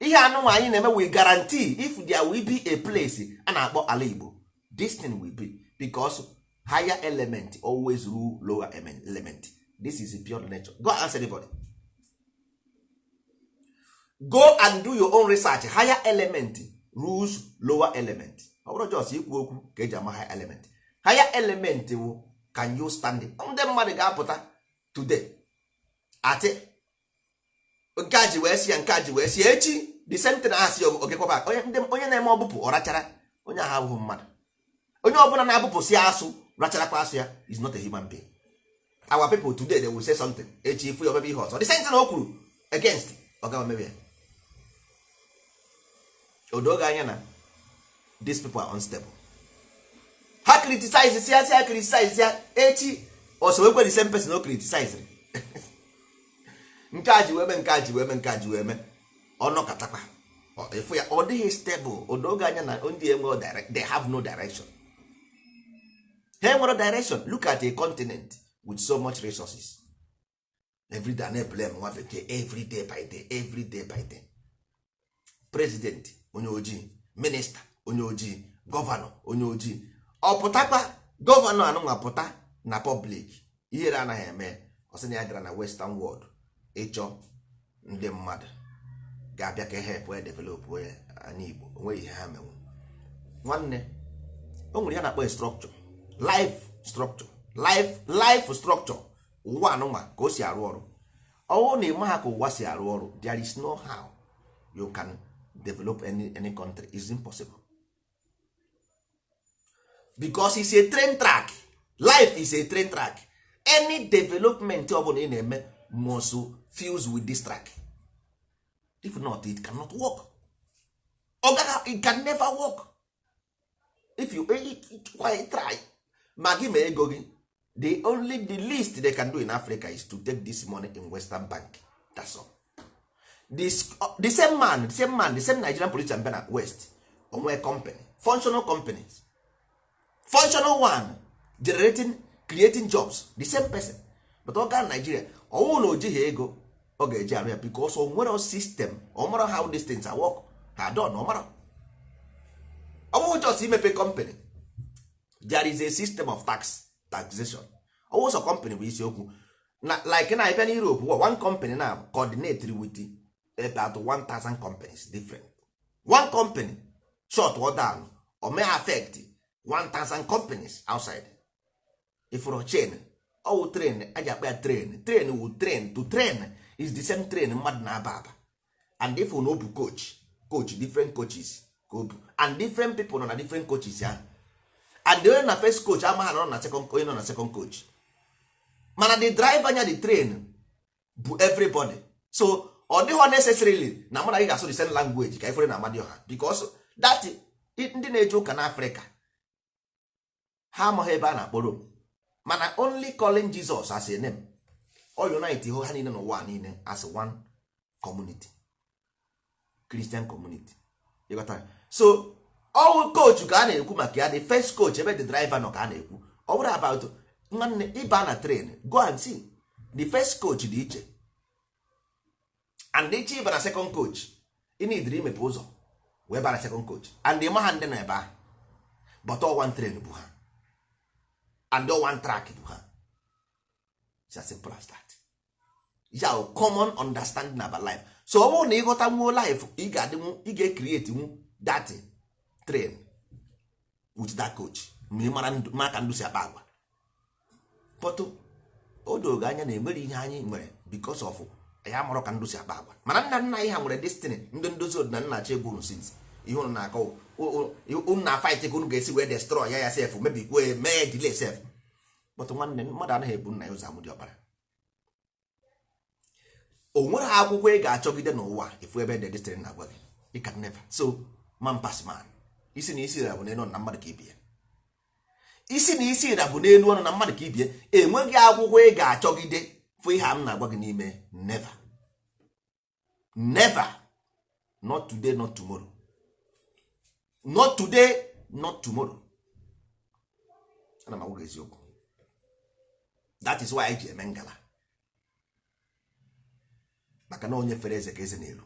ihe anụnwa anyị na-eme will guarantee if there will be a place a na-akpọ ala Igbo. This thing will be because higher element always rule lower element. This is pure nature. Go and ask anybody, go and do your own research. Higher element rules lower element. Ọ bụrụ just ikwu okwu ka eji ama higher element. Higher element wụ can you stand it? Ndị mmadụ ga-apụta today atị nke a ji wee si ya, nke a ji wee si ya echi. The same thing asị ogekwaba onye ndị onye na-eme ọbụpụ ọ rachara onye ahụ abụghị mmadụ. Onye ọbụla na-abụpụsị asụ racharakwa asụ ya is not a human being. Our people today, they will say something, echi ifu ya omebe ihe ọzọ. The same thing o kwuru against, ọ gaghị omebe ya. Odoge anya na these people are unstable. Ha criticize ya, ha criticize ya, echi ọsowekwe the same person o criticize. Nke a ji wee mee, nke a ji wee mee, nke a ji wee mee, ọnọkatakwa ịfụ ya ọ dịghị stable. Odoge anya na ndị enwe they have no direction. Ha enwere direction. Look at a continent with so much resources. Every day na blame nwa bekee, every day by day, every day by day. President onye ojii, minista onye ojii, gọvanọ onye ojii. Ọ pụtakwa gọvanọ anụnwa pụta na public, ihere anaghị eme. Ọ sị na ya gara na western world ịchọ ndị mmadụ ga-abịa ka help ya develop ya. Anya Igbo onweghị ihe ha menwu. Nwanne, o nwere ihe na-akpọ structure, life structure, life structure. Ụwa anụnwa ka o si arụ ọrụ. Ọwụ na ịma ha ka ụwa si arụ ọrụ, there is no how you can develop any country. Is impossible because it's a train track. Life is a train track. Any development ọ bụla ị na-eme must fuse with this track. If not, it cannot work. Ọ gaghị, it can never work. If you try, try ma gị ma ego gị, the only, the least they can do in Africa is to take this money in western bank. That's all. This, the same man, the same man, the same Nigerian politician bịa na west, onwe company, functional companies, functional one, generating, creating jobs, the same person. But ọ gaa Nigeria, ọnwụ na o jighị ego ọ ga-eji arụ ya because o nwere system, ọ mara how these things are work, ha done. Ọ mara ọ bụghị just imepe company. There is a system of taxation. Ọwụ sọ company bụ isiokwu na like na abịa na Europe, one company na coordinate with about 1000 companies different. One company short or down or may affect 1000 companies outside. Ifuru chain, ọwụ train aji akpa ya, train, train wu train to train is the same train mmadụ na-aba aba. And if na o bu coach, coach, different coaches ka o bu, and different people nọ na different coaches ya. And onye na first coach amaghị nọ na second, onye nọ na second coach. Mana the driver nya the train bụ everybody. So ọ dịghọ necessarily na mụ na gị ga-asụ the same language ka ifere na Amadioha, because that ndị na-eje ụka n'Africa, ha amaghị ebe a na-akpọ Rome, mana only calling Jesus as a name ọ unite ha niile n'ụwa niile as one community, Christian community. Ịghọtara? So ọwụ coach ka a na-ekwu maka ya, the first coach ebe the driver nọ ka a na-ekwu. Ọ bụrụ about nwanne ịba na train, go and see the first coach dị iche, and iche ịba na second coach, ị nidiri imepe ụzọ wee ba na second coach, and ịma ha ndị nọ ebe ahụ. But all one train bụ ha, and all one track bụ ha. It's as simple as that. Ya common understanding about life. So ọ bụrụ na ịghọta nwuo life, ị ga-adịnwu, ị ga-ecreate nwu that train with that coach ma ị mara ma ka ndụ si akpa agwa. But o doro anya na enwere ihe anyị nwere because of ya marọ ka ndụ si akpa agwa. Mana nna nna anyị ha nwere destiny. Ndị ndozi ọdịnala nna achọ egwu unu since ihe unu na-akọ, unu na fight ka unu ga-esi wee destroy ya, ya sef mebikwuo, mee delay sef. But nwanne, mmadụ anaghị ebu nna ya ụzọ amụ dị ọkpara. O nwere akwụkwọ ị ga-achọgide n'ụwa ifu ebe the destiny na-agwa gị. You can never. So man pass man, isi na isi bụ n'elu ọnụ na mmadụ ka ibie. Isi na isi bụ n'elu ọnụ na mmadụ ka ibie. Enweghị akwụkwọ ị ga-achọgide fụ ihe a m na-agwa gị n'ime. Never, never. Not today, not tomorrow, not today, not tomorrow. Ana m agwa gị eziokwu. That is why anyị ji eme ngala, maka na onye fere eze ka eze n'elu.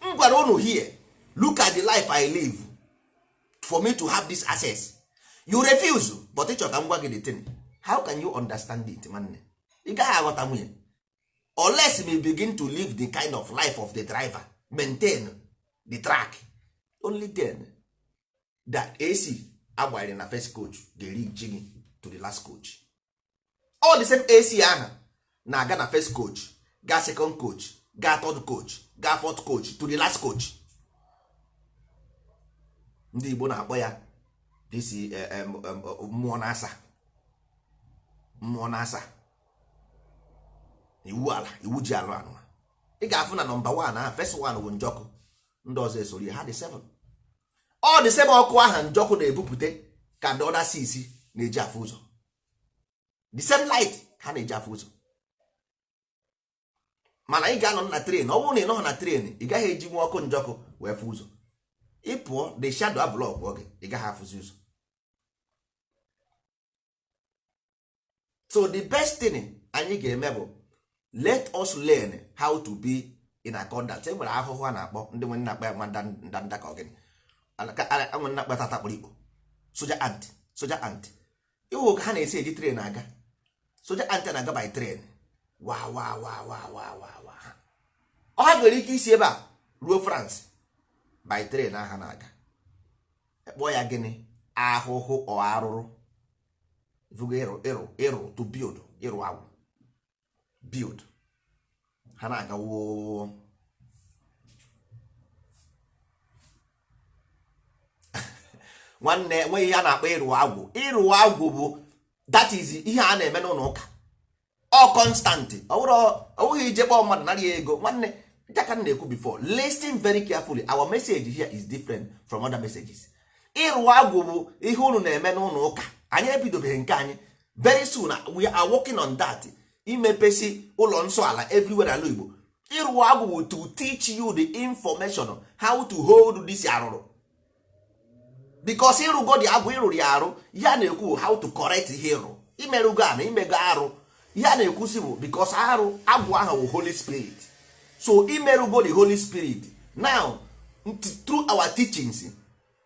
M gwara unu here, look at the life I live for me to have this access. You refuse, but ịchọ ka m gwa gị the thing. How can you understand it? Nwanne, ị gaghị aghọta nwunye unless we begin to live the kind of life of the driver, maintain the track. Only then that AC agbanyere na first coach ga-eri ji gị to the last coach. All the same AC ahụ na-aga na first coach, gaa second coach. Gaa third coach, gaa fourth coach, to the last coach. Ndị Igbo na-akpọ ya disi mmụọ na-asa, mmụọ na-asa iwu ala, iwu ji alụ anụ. Ị ga-afụ na number 1 ahụ, first one bụ njọkụ, ndị ọzọ esoro ya, ha dị 7. Ọ dị same ọkụ aha njọkụ na-ebupụta ka the other six na-eji afụ ụzọ. The same light ha na-eji afụ ụzọ. Mana ị ga-anọ na train, ọ bụrụ na ị nọghị na train, ị gaghị eji nwa ọkụ njọkụ wee fụ ụzọ. Ị pụọ, the shadow ablock gị, ị gaghị afụzi ụzọ. So the best thing anyị ga-eme bụ let us learn how to be in accordance. E nwere ahụhụ a na-akpọ ndị nwe nna akpa ya nwa ndanda ka ọ gịnị, nwe nna akpa tata kpụrụ ikpo, soja ant, soja ant. Iwu ka ha na-esi eji train aga. Soja ant na-aga by train, wa wa wa wa wa wa wa. Ọ ha nwere ike isi ebe a ruo France by train aha na-aga. Kpọọ ya gịnị? Ahụhụ ọ arụrụ. Ifugo ịrụ ịrụ ịrụ, to build, ịrụ agwụ, build. Ha na-aga woo. Nwanne, enweghị ihe a na-akpọ ịrụ agwụ. Ịrụ agwụ bụ that is ihe a na-eme n'ụlọ ụka, ọ constant. Ọ bụghị ije kpọọ mmadụ nara ya ego. Nwanne, dịka m na-ekwu before, listen very carefully, our message here is different from other messages. Ịrụ agwụ bụ ihe unu na-eme n'ụlọ ụka. Anyị ebidobeghị nke anyị. Very soon we are working on that, imepesi ụlọ nsọ ala everywhere ala Igbo. Ịrụ agwụ bụ to teach you the information how to hold this arụrụ, because ịrụgo dị agwụ, ịrụrụ ya arụ. Ihe a na-ekwu how to correct ihe ịrụ, imerụgo ana, imego arụ. Ihe a na-ekwusi bụ because arụ agwụ ahụ bụ Holy Spirit. So imerụgo the Holy Spirit now through our teachings,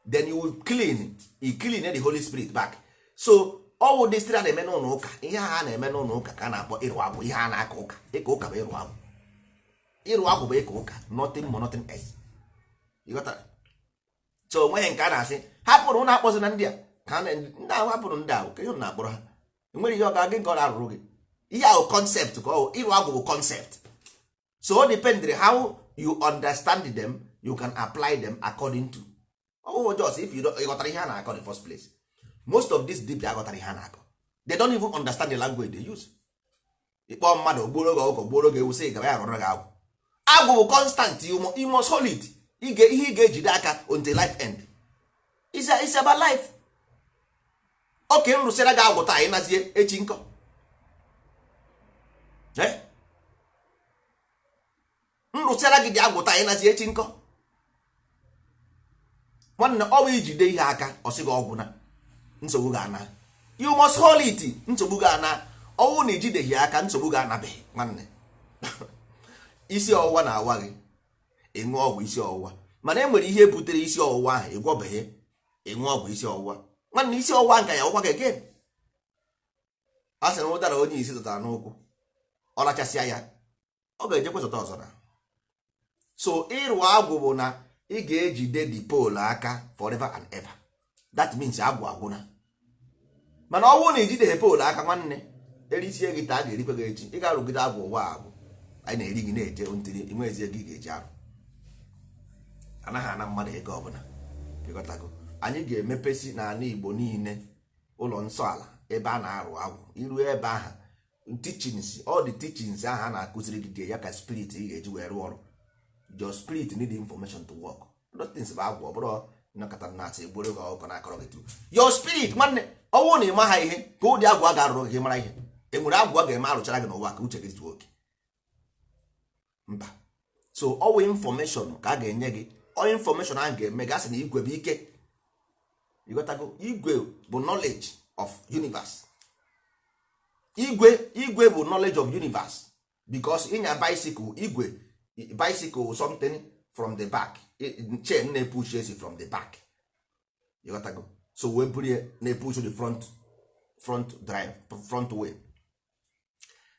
then you will clean, you clean the Holy Spirit back. So all this thing a na-eme n'ụlọ ụka, ihe a na-eme n'ụlọ ụka ka a na-akpọ ịrụ agwụ. Ihe a na-aka ụka, ịka ụka bụ ịrụ agwụ. Ịrụ agwụ bụ ịka ụka, nothing more, nothing else. Ịghọtara? So onweghị nke a na-asị hapụrụ ụnụ akpọzi na ndị a ka ndị ahụ hapụrụ ndị ahụ ka ihe ụnụ na-akpọrọ ha. Enwere ihe ọ ga-agị nke ọ na-arụrụ gị. Ihe ahụ concept ka ọ ịrụ agwụ bụ concept. So o depend how you understand them, you can apply them according to ọwụwụ. Just if you ịghọtara ihe a na-akọ the first place. Most of these dibia aghọtara ihe a na-akọ. They don't even understand the language they use. Ịkpọ mmadụ gbuoro gị ọkụkọ, gbuoro gị ewu, sị gaba ya rụrụ gị agwụ. Agwụ bụ constant, you must hold it. Ihe ị ga-ejide aka until life end. It's about life. Oke m rụsịra gị agwụ taa, ịnazie echi nkọ. M rụsịra gị dị agwụ taa, ịnazie echi nkọ. Nwanne, ọ bụ ijide ihe aka, ọ sị gị ọgwụ na nsogbu ga-ana. You must hold it. Nsogbu ga-ana. Ọnwụ na ijideghị aka, nsogbu ga-anabeghị. Nwanne, isi ọwụwa na-awa gị, ịṅụ ọgwụ isi ọwụwa, mana e nwere ihe butere isi ọwụwa ahụ, ịgwọbeghị, ịṅụ ọgwụ isi ọwụwa. Nwanne, isi ọwụwa nka ya ọgwa gị again. A sị na ụdara onye isi zụtara n'ụkwụ, ọ rachasịa ya, ọ ga-ejekwa zụta ọzọ na. So ịrụ agwụ bụ na ị ga-ejide the pole aka forever and ever. That means agwụ agwụna. Mana ọ bụrụ na ijideghị pole aka, nwanne, erisie gị taa, a ga-erikwe gị echi. Ị ga-arụgide agwụ ụwa agwụ anyị na-eri gị na-eje ntiri inwezi ego ị ga-eji arụ. Anaghị ana mmadụ ego ọbụla. Ịghọtago? Anyị ga-emepesi n'ala Igbo niile ụlọ nsọ ala ebe a na-arụ agwụ. Iru ebe ahụ, teachings, all the teachings ahụ a na-akụziri gị ga ya ka spirit ị ga-eji wee rụọ ọrụ. Your spirit need information to work. Those things bụ agwụ. Ọ bụrụ nnọkọta na-asị egboro gị ọkụkọ na-akọrọ gị tu your spirit. Nwanne, ọnwụ na ịma ha ihe ka ụdị agwụ a ga-arụrụ gị, mara ihe e nwere agwụ a ga-eme arụchara gị n'ụwa ka uche gị zuo oke mba. So ọwụ information ka a ga-enye gị. Ọ information ahụ ga-eme gị asị na igwe bụ ike. Ịghọtago? Igwe bụ knowledge of universe. Igwe, igwe bụ knowledge of universe, because ịnya bicycle, igwe bicycle, something from the back, chain na-epush esi from the back. Ịghọtago? So wee buru ya na-epush the front, front drive, front way.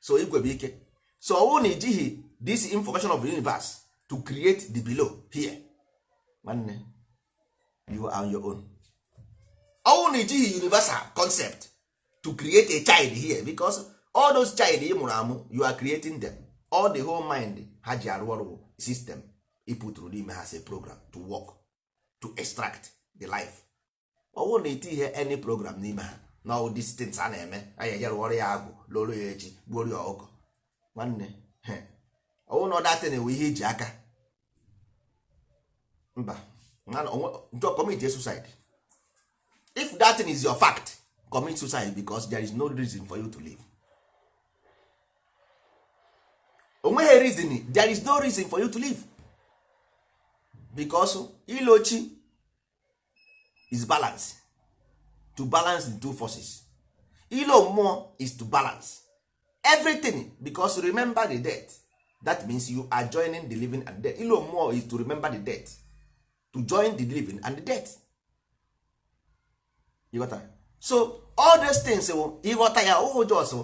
So igwe bụ ike. So ọ bụrụ na ijighị this information of the universe to create the below here, nwanne, you are on your own. Ọ bụrụ na ijighị universal concept to create a child here, because all those child ị mụrụ amụ, you are creating them. All the whole mind ha ji arụ ọrụ bụ system ịpụtụrụ n'ime ha as a program to work, to extract the life. Ọ bụrụ na iti ihe any program n'ime ha na all these things a na-eme, anyị eje rụọrọ ya agwụ, lụrụ ya echi, gbuoro ya ọkụkọ. Nwanne, ọ bụrụ na ọ datin wụ ihe iji aka mba, commit suicide. If that thing is your fact, commit suicide, because there is no reason for you to live. Onweghị reason, there is no reason for you to live, because ilochi is balance, to balance the two forces. Ilo mmụọ is to balance everything, because remember the death. That means you are joining the living and dead. Ilo mmụọ is to remember the death, to join the living and the death. You got that? So all those things wụ ịghọta ya ụhụ jos.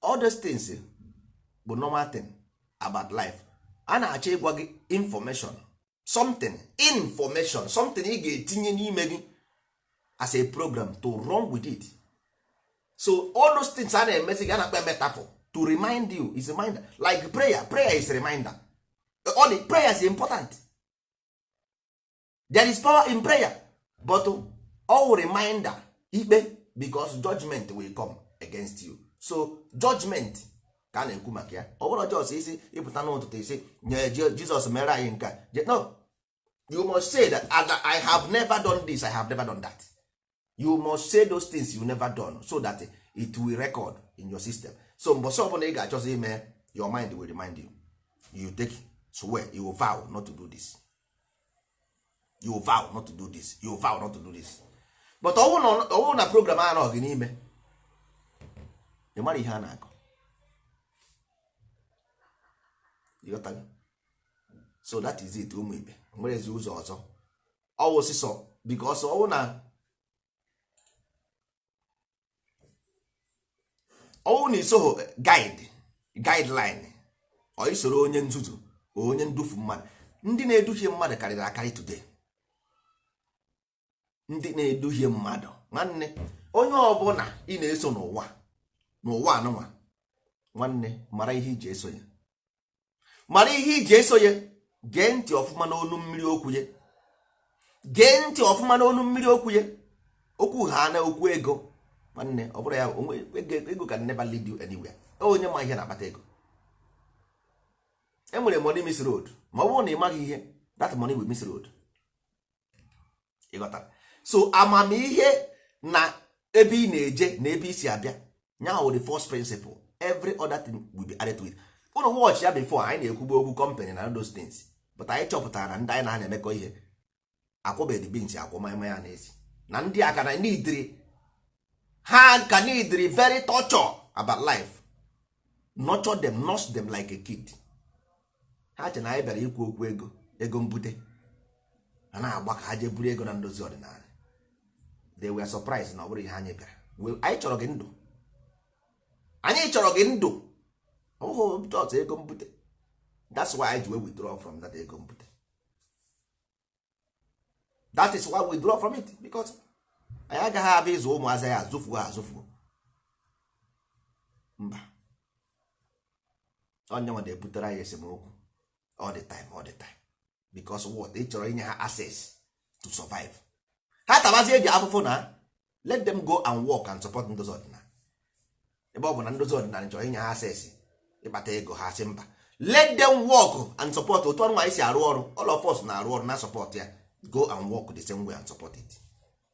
All those things bụ normal thing about life. A na-achọ ịgwa gị information, something, information, something ị ga-etinye n'ime gị as a program to run with it. So all those things a na-emezi gị, a na-akpa metaphor to remind you, is reminder, like prayer. Prayer is reminder. All the prayer is important. There is power in prayer, but all reminder ikpe, because judgment will come against you. So judgment ka a na-ekwu maka ya. Ọ bụrụ jos isi ịpụta n'ụtụtụ isi nye Jizọs mere anyị nke a. No, you must say that I have never done this, I have never done that. You must say those things you never done, so that it will record in your system. So mbọsị ọbụla ị ga-achọzi ime, your mind will remind you. You take swear, you will vow not to do this, you will vow not to do this, you will vow not to do this. But ọwụ na program a nọ gị n'ime, ị mara ihe a na-akọ. Ịghọtago? So that is it. Ụmụ ibe, nwere ezi ụzọ ọzọ ọwụ sịsọ, because ọwụ na ọwụ na isoho guide, guideline, ọ isoro onye nzuzu, onye ndufu mmadụ. Ndị na-eduhie mmadụ karịrị akarị today. Ndị na-eduhie mmadụ, nwanne, onye ọbụla ị na-eso n'ụwa, n'ụwa anụnwa, nwanne, mara ihe iji eso ya, mara ihe iji eso ya. Gee ntị ọfụma n'onu mmiri okwu ya, gee ntị ọfụma n'onu mmiri okwu ya. Okwu ha na okwu ego, nwanne, ọ bụrụ ya onwe ego can never lead you anywhere. Onye ma ihe na-akpata ego. E nwere money miss road. Ma ọ bụrụ na ị maghị ihe, that money will miss road. Ị ghọtara? So amamihe na ebe ị na-eje na ebe ị si abịa nya wụ the first principle. Every other thing will be added to it. Ụnụ watch ya, before anyị na-ekwugbu okwu company na those things, but anyị chọpụtara na ndị anyị na ha na-emekọ ihe akwụbeghị beans, akwụ manya na-esi na ndị aka na nidiri ha ka nidiri very torture about life. Nurture them, nurse them like a kid. Ha che na anyị bịara ikwu okwu ego, ego mbute, ha na-agba ka ha jee buru ego na ndozi ọdịnala. They were surprised na ọ bụrụ ihe anyị bịara. Anyị chọrọ gị ndụ, anyị chọrọ gị ndụ, ọ bụghị just ego mbute. That's why anyị ji wee withdraw from that ego mbute. That is why we withdraw from it, because anyị agaghị abịa ịzụ ụmụazị ya azụfuo azụfuo. Mba, onye nwa na-ebutere anyị esemokwu all the time, all the time, because what ị chọrọ inye ha access to survive. Ha tabazie eji afụfụ na let them go and work and support ndozi ọdịnala. Ebe ọ bụ na ndozi ọdịnala chọrọ inye ha access ịkpata ego, ha sị mba, let them work and support. Otu ọrụ anyị si arụ ọrụ, all of us na-arụ ọrụ na support ya. Go and work the same way and support it.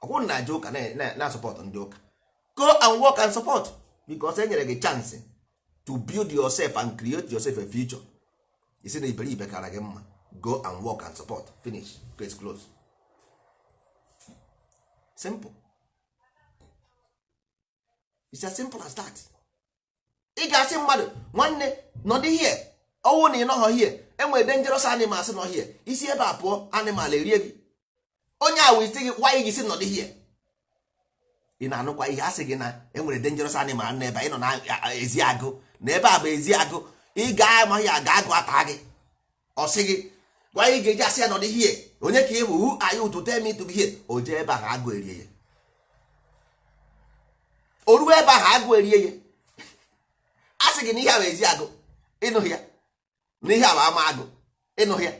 Ọ bụrụ na aja ụka na support ndị ụka, go and work and support, because e nyere gị chance to build yourself and create yourself a future. Isi na iberibe kara gị mma. Go and work and support. Finish, case close. Simple. It's as simple as that. Ị ga-asị mmadụ, nwanne, nọdụ here. Ọnwụ na ị nọghọ here, enwere dangerous animals nọ here. Isi ebe a pụọ, animal erie gị. Onye a wee sị gị, why gị si nọdụ here? Ị na-anụkwa ihe a sị gị na enwere dangerous animal nọ ebe a, ị nọ na ezi agụ, na ebe a bụ ezi agụ. Ị ga-amaghị aga, agụ ata gị. Ọ sị gị Gwa anyị ga-eji asị ya nọdụ here. Onye ka ị bụ? Who are you to tell me to be here? O jee ebe ahụ, agụ erie ya. O ruo ebe ahụ, agụ erie ya. A sị gị na ihe a bụ ezi agụ, ịnụghị ya. Na ihe a bụ ama agụ, ịnụghị ya.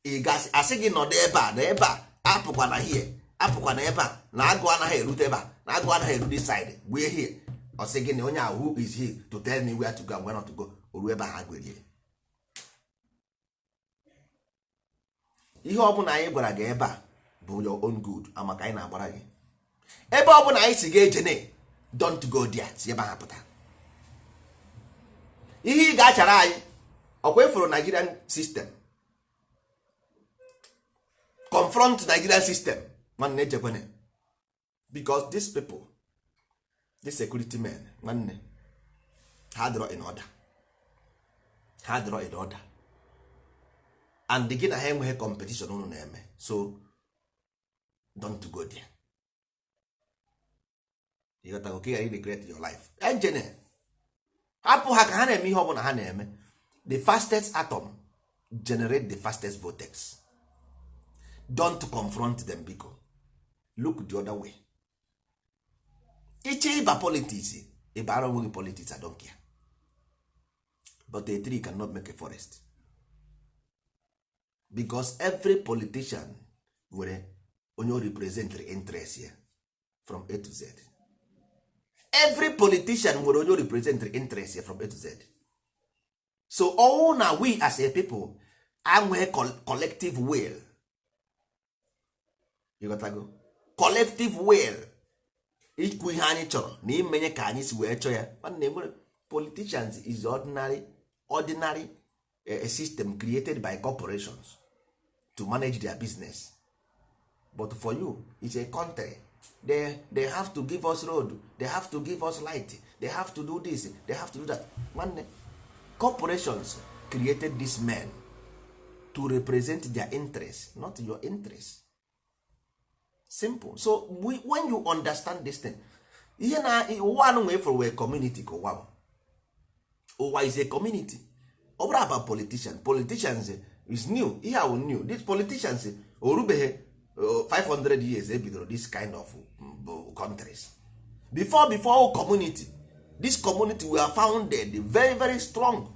Ị gasị asị gị nọdụ ebe a na ebe a, apụkwana hie, apụkwana ebe a, na agụ anaghị erute ebe a, na agụ anaghị eru this side, gbue hie. Ọ sị gị na onye ahụ, who is he to tell me where to go and where not to go? O ruo ebe ahụ, agụ erie. Ihe ọbụla anyị gwara gị ebe a bụ your own good, amaka anyị na-agbara gị. Ebe ọbụla anyị si ga-ejene, don't go there, si ebe ahụ pụta. Ihe ị ga-achara anyị ọkwa ịfụrụ Nigerian system, confront Nigerian system, nwanne, echekwene, because these people, these security men, nwanne, ha dịrọ in order, ha dịrọ in order, and gị na ha enweghị competition unu na-eme, so don't go there. You got to go regret your life. Engine hapụ ha ka ha na-eme ihe ọbụla ha na-eme. The fastest atom generate the fastest vortex. Don't confront them, biko look the other way. Iche ịba politics, ịbara onwe gị politics, I don't care, but a tree cannot make a forest, because every politician nwere onye o represent interest ya from A to Z. Every politician nwere onye o represent interest ya from A to Z. So all na we as a people anweghị collective will. You got to go collective will ikwu ihe anyị chọrọ na imenye ka anyị si wee chọọ ya. Nwanne, nwere politicians is ordinary a system created by corporations to manage their business. But for you, it's a country. They have to give us road, they have to give us light, they have to do this, they have to do that. Nwanne, corporations created this men to represent their interest, not your interest. Simple. So when you understand this thing, ihe na ụwa anụ nwee for wee community ka ụwa bụ. Ụwa is a community. Ọ bụrụ about politicians, politicians is new. Ihe awụ new. These politicians orubeghị 500 years ebidoro this kind of countries. Before all community, this community were founded very very strong,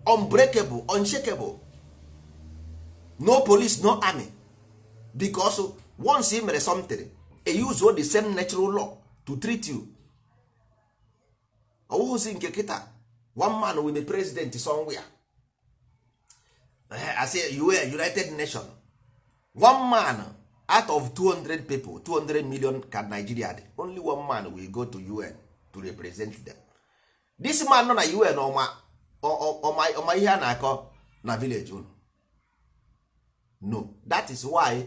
unbreakable, unshakable. No police, no army, because once ị mere something, e use the same natural law to treat you. Ọwụhụzi nke kịta, one man will be president somewhere. I say you were United Nation. One man out of 200 people, 200 million ka Nigeria dị, only one man will go to UN to represent them. This man nọ na UN, ọma ọma ihe a na-akọ na village unu. No, that is why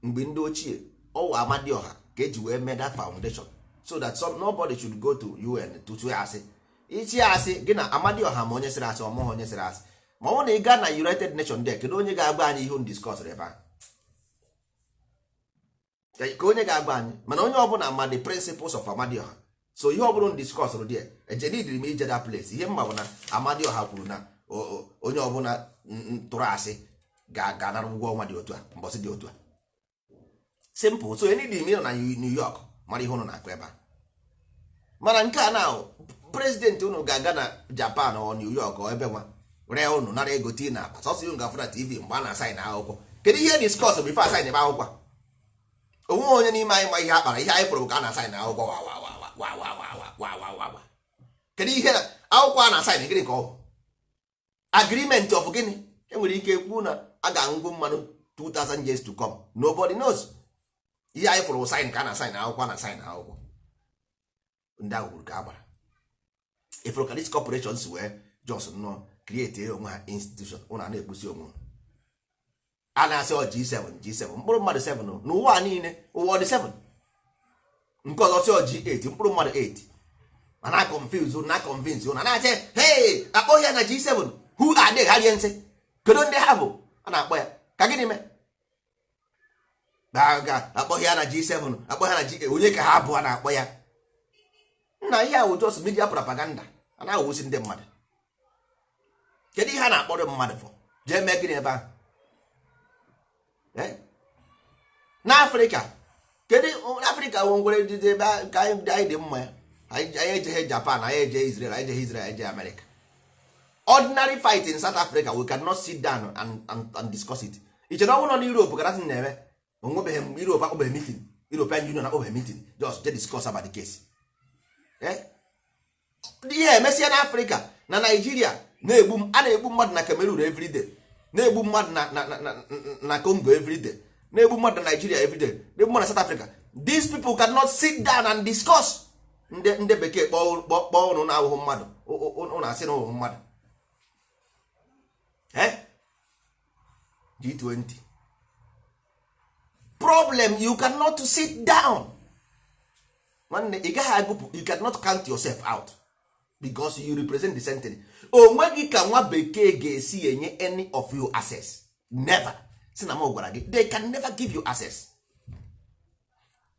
mgbe ndị ochie ọwụ Amadioha ka eji wee mee that foundation, so that some nobody should go to UN to tụọ asị isi asị gị na Amadioha, ma onye sịrị asị ọmụghị onye sịrị asị. Ma ọ bụrụ na ị gaa na United Nation there, kedu onye ga-agba anyị ihe unu discuss ebe ahụ? Ka onye ga-agba anyị? Mana onye ọbụla ma the principles of Amadioha, so ihe ọbụla unu discuss there, ejenidiri m ije that place. Ihe mma bụ na Amadioha kwuru na onye ọbụla tụrụ asị ga-anara ụgwọ ọnwa dị otu a, mbọsị dị otu a. Simple. So enidiri m ịnọ na New York mara ihe unu na-akụ ebe a. Mana nke a na president unu ga-aga na Japan ọ New York ọ ebe nwa ree unu nara ego tii na akpa sọsọ. Unu ga-afụ na TV mgbe a na-asign akwụkwọ. Kedu ihe discuss before asign ebe akwụkwọ a? Onwe onye n'ime anyị ma ihe a kpara. Ihe anyị fụrụ bụ ka a na-asign akwụkwọ, wa wa wa wa wa wa wa wa wa wa wa. Kedu ihe akwụkwọ a na-asign? Gịnị ka ọ bụ? Agreement of gịnị? Enwere ike kwuo na a ga-aṅụgwu mmanụ 2000 years to come. Nobody knows. Ihe anyị fụrụ, sign ka a na-asign akwụkwọ, a na-asign akwụkwọ. Ndị ahụ kwuru ka a gbara ifụrụ ka these corporations wee just nnọọ create onwe ha institution. Ụnụ a na-egbusi onwe ha. A na-asị ọ G7, G7, mkpụrụ mmadụ 7 n'ụwa niile. Ụwa ọ dị 7? Nke ọzọ sị ọ G8, mkpụrụ mmadụ 8. Ma na confuse, na convince na na-asị, hey, akpọ ya na G7. Who are they? Ha rie nsị. Kedu ndị ha bụ a na-akpọ ya? Ka gịnị mee ga akpọ ya na G7, akpọ ya na G8? Onye ka ha bụ a na-akpọ ya? Nna, ihe a wụ just media propaganda a na-awụsi ndị mmadụ. Kedu ihe a na-akpọrọ mmadụ for? Jee mee gịnị ebe ahụ? Eh? N'Afrịka, kedu Afrịka nwere ndị ebe ka anyị dị mma ya? Anyị ejeghe Japan, anyị eje Israel, anyị ejeghị Israel, anyị eje America. Ordinary fight in South Africa, we cannot sit down and discuss it. Iche na ọ bụrụ na Europe ka nothing na-eme, onwebeghị Europe akpọbeghị meeting, European Union akpọbeghị meeting just je discuss about the case. Eh? Ihe emesịa na Afrịka, na Naijiria na-egbu, a na-egbu mmadụ na Cameroon everyday, na-egbu mmadụ na Congo everyday, na-egbu mmadụ na Nigeria everyday, na-egbu mmadụ na South Africa. These people cannot sit down and discuss. Ndị bekee kpọọ ụnụ na ahụhụ mmadụ, ụnụ asị na ụhụ mmadụ. Eh? G20 problem, you cannot sit down. Nwanne, ị gaghị agụpụ, you cannot count yourself out because you represent the same thing. O nweghị ka nwa bekee ga-esi enye any of you access. Never. Si na m gwara gị, they can never give you access.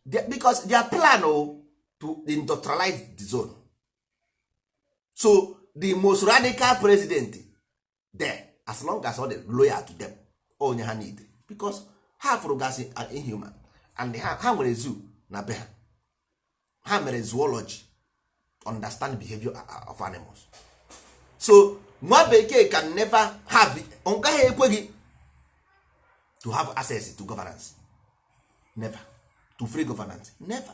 Because their plan o to industrialize the zone. So the most radical president there, as long as all the loyal to them, onye ha need, because ha fụrụ gasị an inhuman and ha nwere zoo na be ha. Ha mere zoology, understand behavior of animals. So nwa bekee can never have, ọ gaghị ekwe gị to have access to governance. Never. To free governance, never,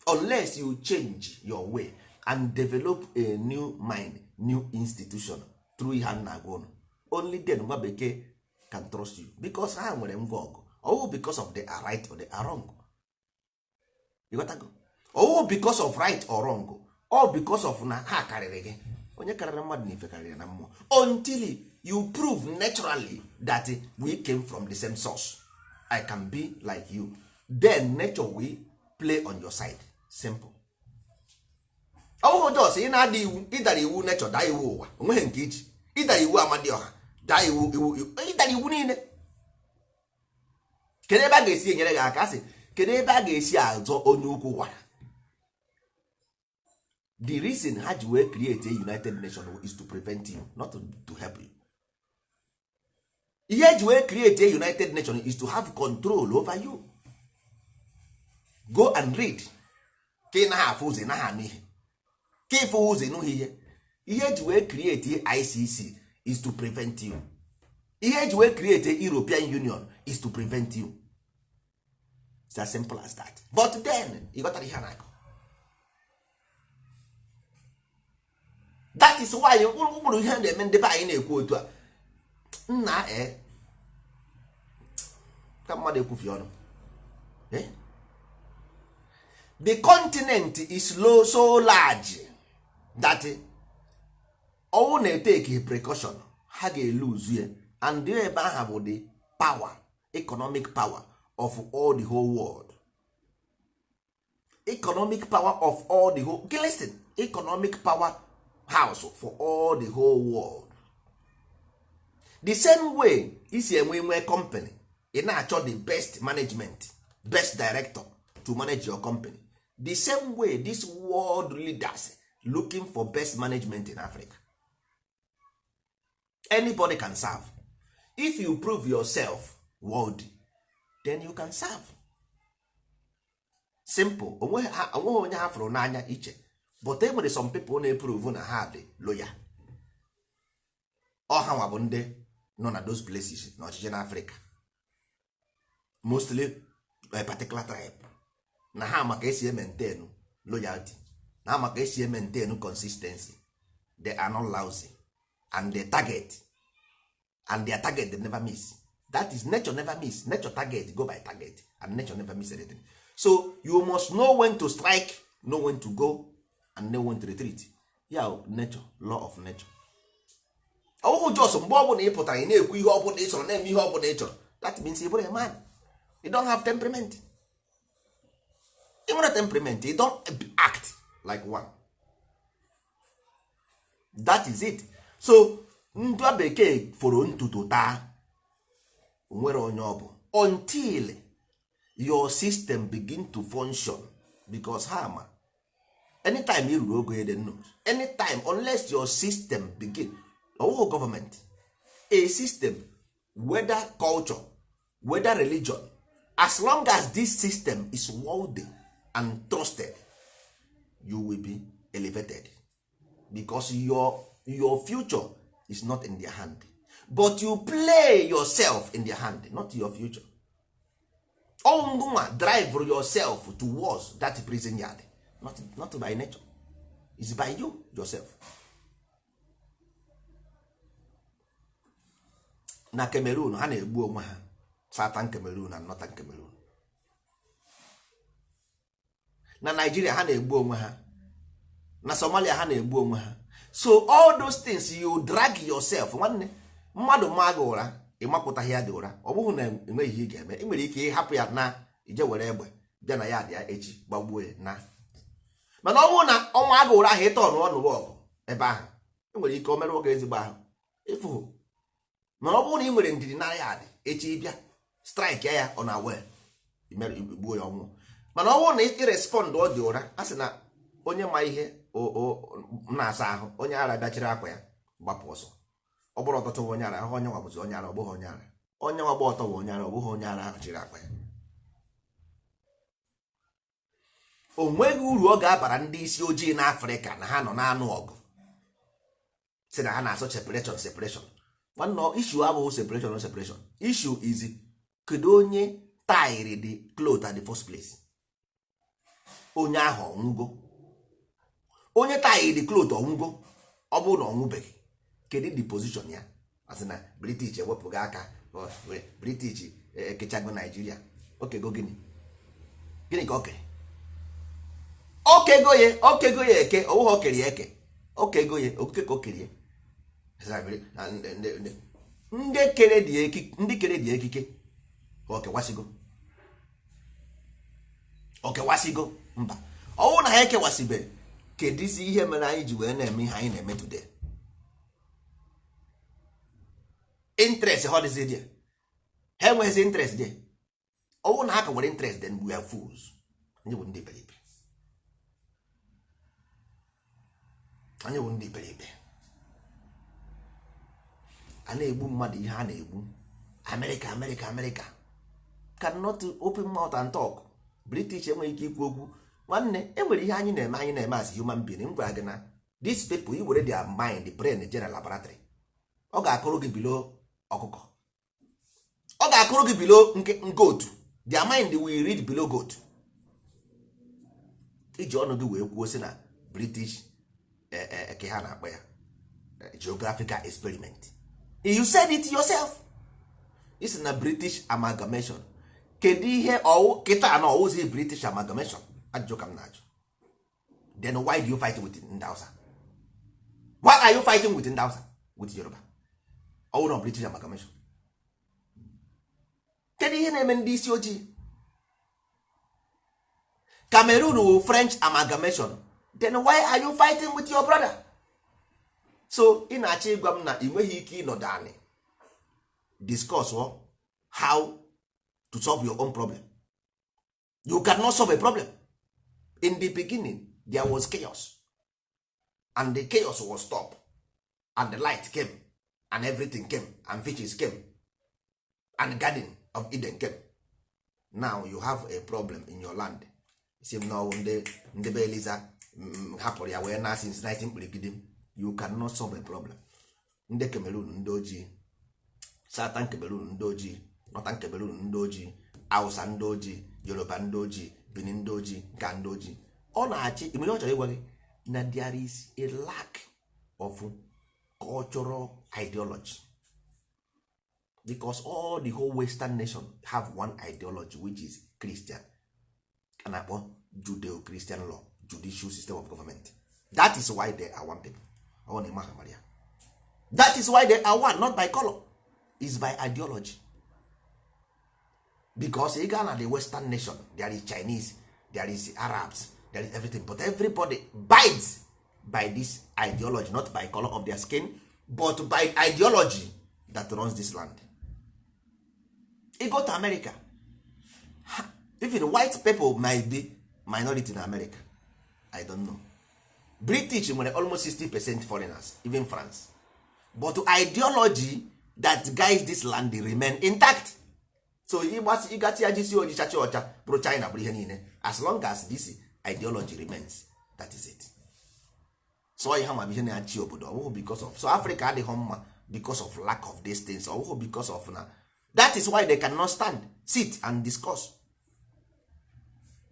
unless you change your way and develop a new mind, new institution through ihe a na-agwa unu. Only then nwa bekee can trust you, because ha nwere ngwa ọgụ. Ọwụ because of they are right or they are wrong. You got to go. Ọwụ because of right or wrong, all because of na ha karịrị gị. Onye karịrị mmadụ na ife karịrị na mmụọ, until you prove naturally that we came from the same source, I can be like you, then nature will play on your side. Simple. Ọwụhụ jos ị na-ada iwu, ịdara iwu nature, daa iwu ụwa, onweghị nke iji ịdara iwu Amadioha, daa iwu ịdara iwu niile. Kedu ebe a ga-esi enyere gị aka? Sị kedu ebe a ga-esi azọ onye ukwu gwara? The reason ha ji wee create a United Nation is to prevent you, not to help you. Ihe eji wee create a United Nation is to have control over you. Go and read. Ka ị naghị afụ ụzọ, ị naghị anụ ihe. Ka ịfụ ụzọ, ịnụghị ihe. Ihe eji wee create ICC is to prevent you. Ihe eji wee create European Union is to prevent you. It's as simple as that. But then ị ghọtara ihe a na-akọ. That is why ụkpụrụ ihe na-eme ndị be anyị na-ekwu otu a nna e ka mmadụ ekwufi ọnụ. Eh? The continent is low, so large that ọnwụ na-eteke precaution, ha ga-eluzu ya. And ebe aha bụ the power, economic power of all the whole world, economic power of all the whole. Okay, listen, economic power house for all the whole world. The same way isi enwe nwe company, ị na-achọ the best management, best director to manage your company, the same way this world leaders looking for best management in Africa. Anybody can serve. If you prove yourself worthy, then you can serve. Simple. Onweghị onye ha fụrụ n'anya iche, but e nwere some people na-eprove na ha dị loyal. Ọha nwa bụ ndị nọ na those places na ọchịchị na Africa, mostly a particular tribe, na ha maka esi maintain loyalty, na ha maka esi maintain consistency. They are not lousy and they target, and their target they never miss. That is nature never miss. Nature target go by target, and nature never miss anything. So you must know when to strike, know when to go and know when to retreat. Ya nature, law of nature. Ọwụhụ jos mgbe ọbụla ị pụtara, ị na-ekwu ihe ọbụla ị chọrọ, na-eme ihe ọbụla ị chọrọ, that means ị bụrụ a man, you don't have temperament. Ị nwere temperament, you don't act like one. That is it. So ndị bekee foro ntutu taa, nwere onye ọ bụ until your system begin to function, because ha ma anytime i ruru ogo ede knows anytime, unless your system begin. Ọwụghị gọọmenti, A system, whether culture, whether religion, as long as this system is worthy and trusted, you will be elevated, because your future is not in their hand, but you play yourself in their hand, not your future. Ongunwa drive yourself towards that prison yard, not by nature. It's by you yourself. Na Cameroon ha na-egbu onwe ha, Southern Cameroon and Northern Cameroon. Na Nigeria ha na-egbu onwe ha, na Somalia ha na-egbu onwe ha. So all those things you drag yourself. Nwanne mmadụ maa gị ụra, ịmapụtaghị ya dị ụra, ọ bụghị na enweghị ihe ị ga-eme. Ị nwere ike ịhapụ ya na ije were egbe bịa na ya dị ya echi gbagbuo ya na. Mana ọ bụrụ na ọnwa gị ụra ahụ, ịta ọnụ ọnụrụ ọgụ ebe ahụ, e nwere ike o merụọ gị ezigbo ahụ ịfụ. Mana ọ bụrụ na ị nwere ndidi na ya dị echi, bịa strike ya ọ na wel igbuo ya ọnwụ. Mana ọ bụrụ na ị respond ọ dị ụra, a sị na onye ma ihe na-asa ahụ, onye ara bịachiri akwa ya gbapụ ọsọ. Ọ bụrụ ọtọtụ bụ onye ara ahụ, onye nwa bụzi onye ara, ọ bụghị onye ara. Onye nwa gba ọtọ bụ onye ara, ọ bụghị onye ara ahụ chiri akwa ya. O nweghị uru ọ ga-abara ndị isi ojii n'Afrịka na ha nọ na-anụ ọgụ si na ha na-asọ separation separation. Nwanne, issue abụghị separation separation. Issue is kedu onye tiri the cloth at the first place. Onye ahụ ọnwụgo, onye tiri the cloth ọnwụgo. Ọ bụrụ na ọ nwụbeghị, kedu the position ya? Asị na British ewepụghị aka, British ekechago Naijiria, okego gịnị? Gịnị ka o kere? Okego ya, okego ya eke, ọwụghị okere ya eke, okego ya okike ka o kerie. Ndị kere dị ekike, ndị kere dị ekike okewasịgo, okewasịgo. Mba, ọwụ na ha ekewasịbe, kedụzi ihe mere anyị ji wee na-eme ihe anyị na-eme today? Interest ha dịzi dị, ha enweghịzi interest dị. Ọwụ na ha ka nwere interest, then we are fools. Anyị bụ ndị iberibe, anyị bụ ndị iberibe. A na-egbu mmadụ ihe a na-egbu. America, America, America cannot open mouth and talk. British enweghị ike ikwu okwu. Nwanne, enwere ihe anyị na-eme, anyị na-eme as human being. M gwara gị na these people, i were their mind, brain, general laboratory, ọ ga-akụrụ gị below ọkụkọ, ọ ga-akụrụ gị below nke goat. Their mind will read below goat. Iji ọnụ gị wee kwuo sị na British ke ha na-akpọ ya geographical experiment. You said it yourself. Isi na British amalgamation. Kedu ihe ọwụ kịta na ọwụzi British amalgamation? Ajụjụ ka m na-ajụ. Then why do you fight with ndị Hausa? Why are you fighting with ndị Hausa, with Yoruba? Ọwụ na British amalgamation. Kedu ihe na-eme ndị isi ojii? Cameroon wụ French amalgamation. Then why are you fighting with your brother? So ị na-achọ ịgwa m na ị nweghị ike ịnọdụ anị discuss how to solve your own problem? You cannot solve a problem. In the beginning there was chaos, and the chaos was stopped, and the light came, and everything came, and fishes came, and garden of Eden came. Now you have a problem in your land. Si m na ndị be Eliza hapụrụ ya wee na since 19 mkpirigide. You cannot solve a problem. Ndị Cameroon ndị ojii, Southern Cameroon ndị ojii, Northern Cameroon ndị ojii, Hausa ndị ojii, Yoruba ndị ojii, Benin ndị ojii, nka ndị ojii, ọ na-achị imere. Ọ chọrọ ịgwa gị na there is a lack of cultural ideology, because all the whole western nation have one ideology, which is Christian, a na-akpọ Judeo-Christian law, judicial system of government. That is why they are one people. Ọ na ịma Maria, that is why they are one, not by color, is by ideology. Because ị gaa na the western nation, there is Chinese, there is Arabs, there is everything, but everybody bides by this ideology, not by color of their skin, but by ideology that runs this land. You go to America, even white people might be minority in America, I don't know. British nwere almost 60% foreigners, even France. But ideology that guides this land remain intact. So ịgbasi ịgachi ya jisi oji chachi ọcha bụrụ China bụrụ ihe niile, as long as this ideology remains, that is it. So ihe ma bụ ihe na-achị obodo, ọ bụghị because of, so Africa adịghị mma because of lack of these things, ọ bụghị because of na, that is why they cannot stand, sit and discuss.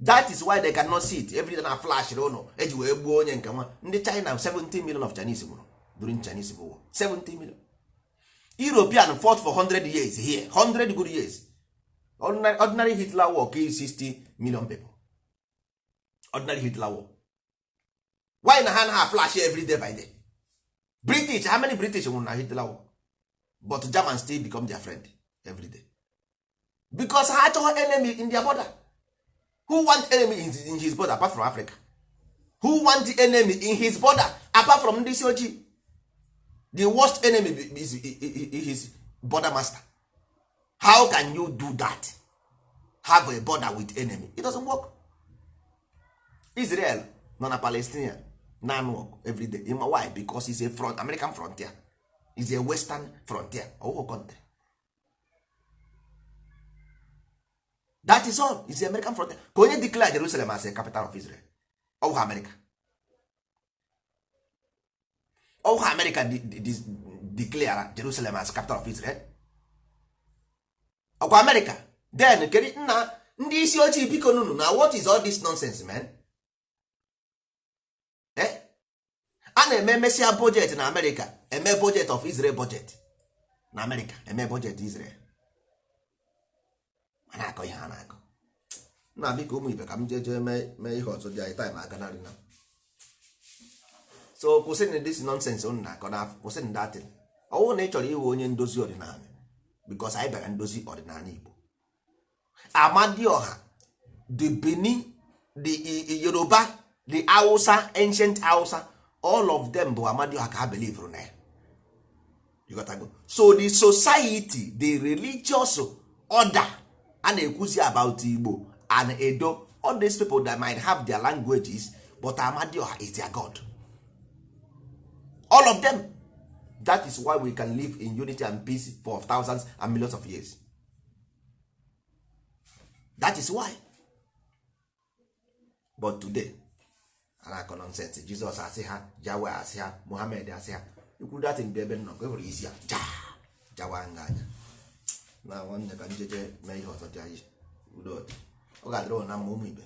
That is why they cannot sit. Every day na flash ụnụ eji wee gbuo onye nke nwa ndị China. 70 million of Chinese nwụrụ during Chinese Civil War. 70 million. European fought for 100 years here, 100 good years. Ordinary Hitler war kill 60 million people. Ordinary Hitler war. Why na ha na flash every day by day? British, how many British nwụrụ na Hitler war? But German still become their friend every day because ha achọghị enemy in their border. Who want enemy in his border apart from Africa? Who want the enemy in his border apart from ndị isi ojii? The worst enemy is his border master. How can you do that? Have a border with enemy, it doesn't work. Israel nọ na Palestine na-anụ ọgụ every day. Ịma why? Because it's a front, American frontier. It's a western frontier, ọwụghị country. That is all. It's the American frontier. Ka onye declare Jerusalem as a capital of Israel? Ọwụghị America? Ọwụghị America declare Jerusalem as capital of Israel? Ọkwa America? Then kedu nna ndị isi ojii, biko nunu na, what is all this nonsense, man? Eh? A na-eme mesia budget na America, eme budget of Israel, budget na America, eme budget Israel, a na-akọ ihe a na-akọ na. Biko ụmụ ibe, ka m jee jee mee ihe ọzọ dị anyị time aganarị na. So kwụsịnụ this nonsense unu na-akọ na, kwụsịnụ datin. Ọwụ na ị chọrọ iwe onye ndozi ọdịnala, because anyị bịara ndozi ọdịnala Igbo. Amadioha, the Benin, the Yoruba, the Hausa, ancient Hausa, all of them bụ Amadioha ka ha believe na ya. You got to go. So the society, the religious order a na-ekwuzi about Igbo and Edo, all these people that might have their languages, but Amadioha is their god, all of them. That is why we can live in unity and peace for thousands and millions of years. That is why. But today a na-akọ nonsense. Jizọs asị ha, Jawe asị ha, Muhammad asị ha, ikwu datin bụ ebe nnọ ka e isi ya jawa nga anya na nwanne. Ka njeje mee ihe ọzọ dị anyị. Udo dị, ọ ga-adịrị ụnụ na mma, ụmụ ibe.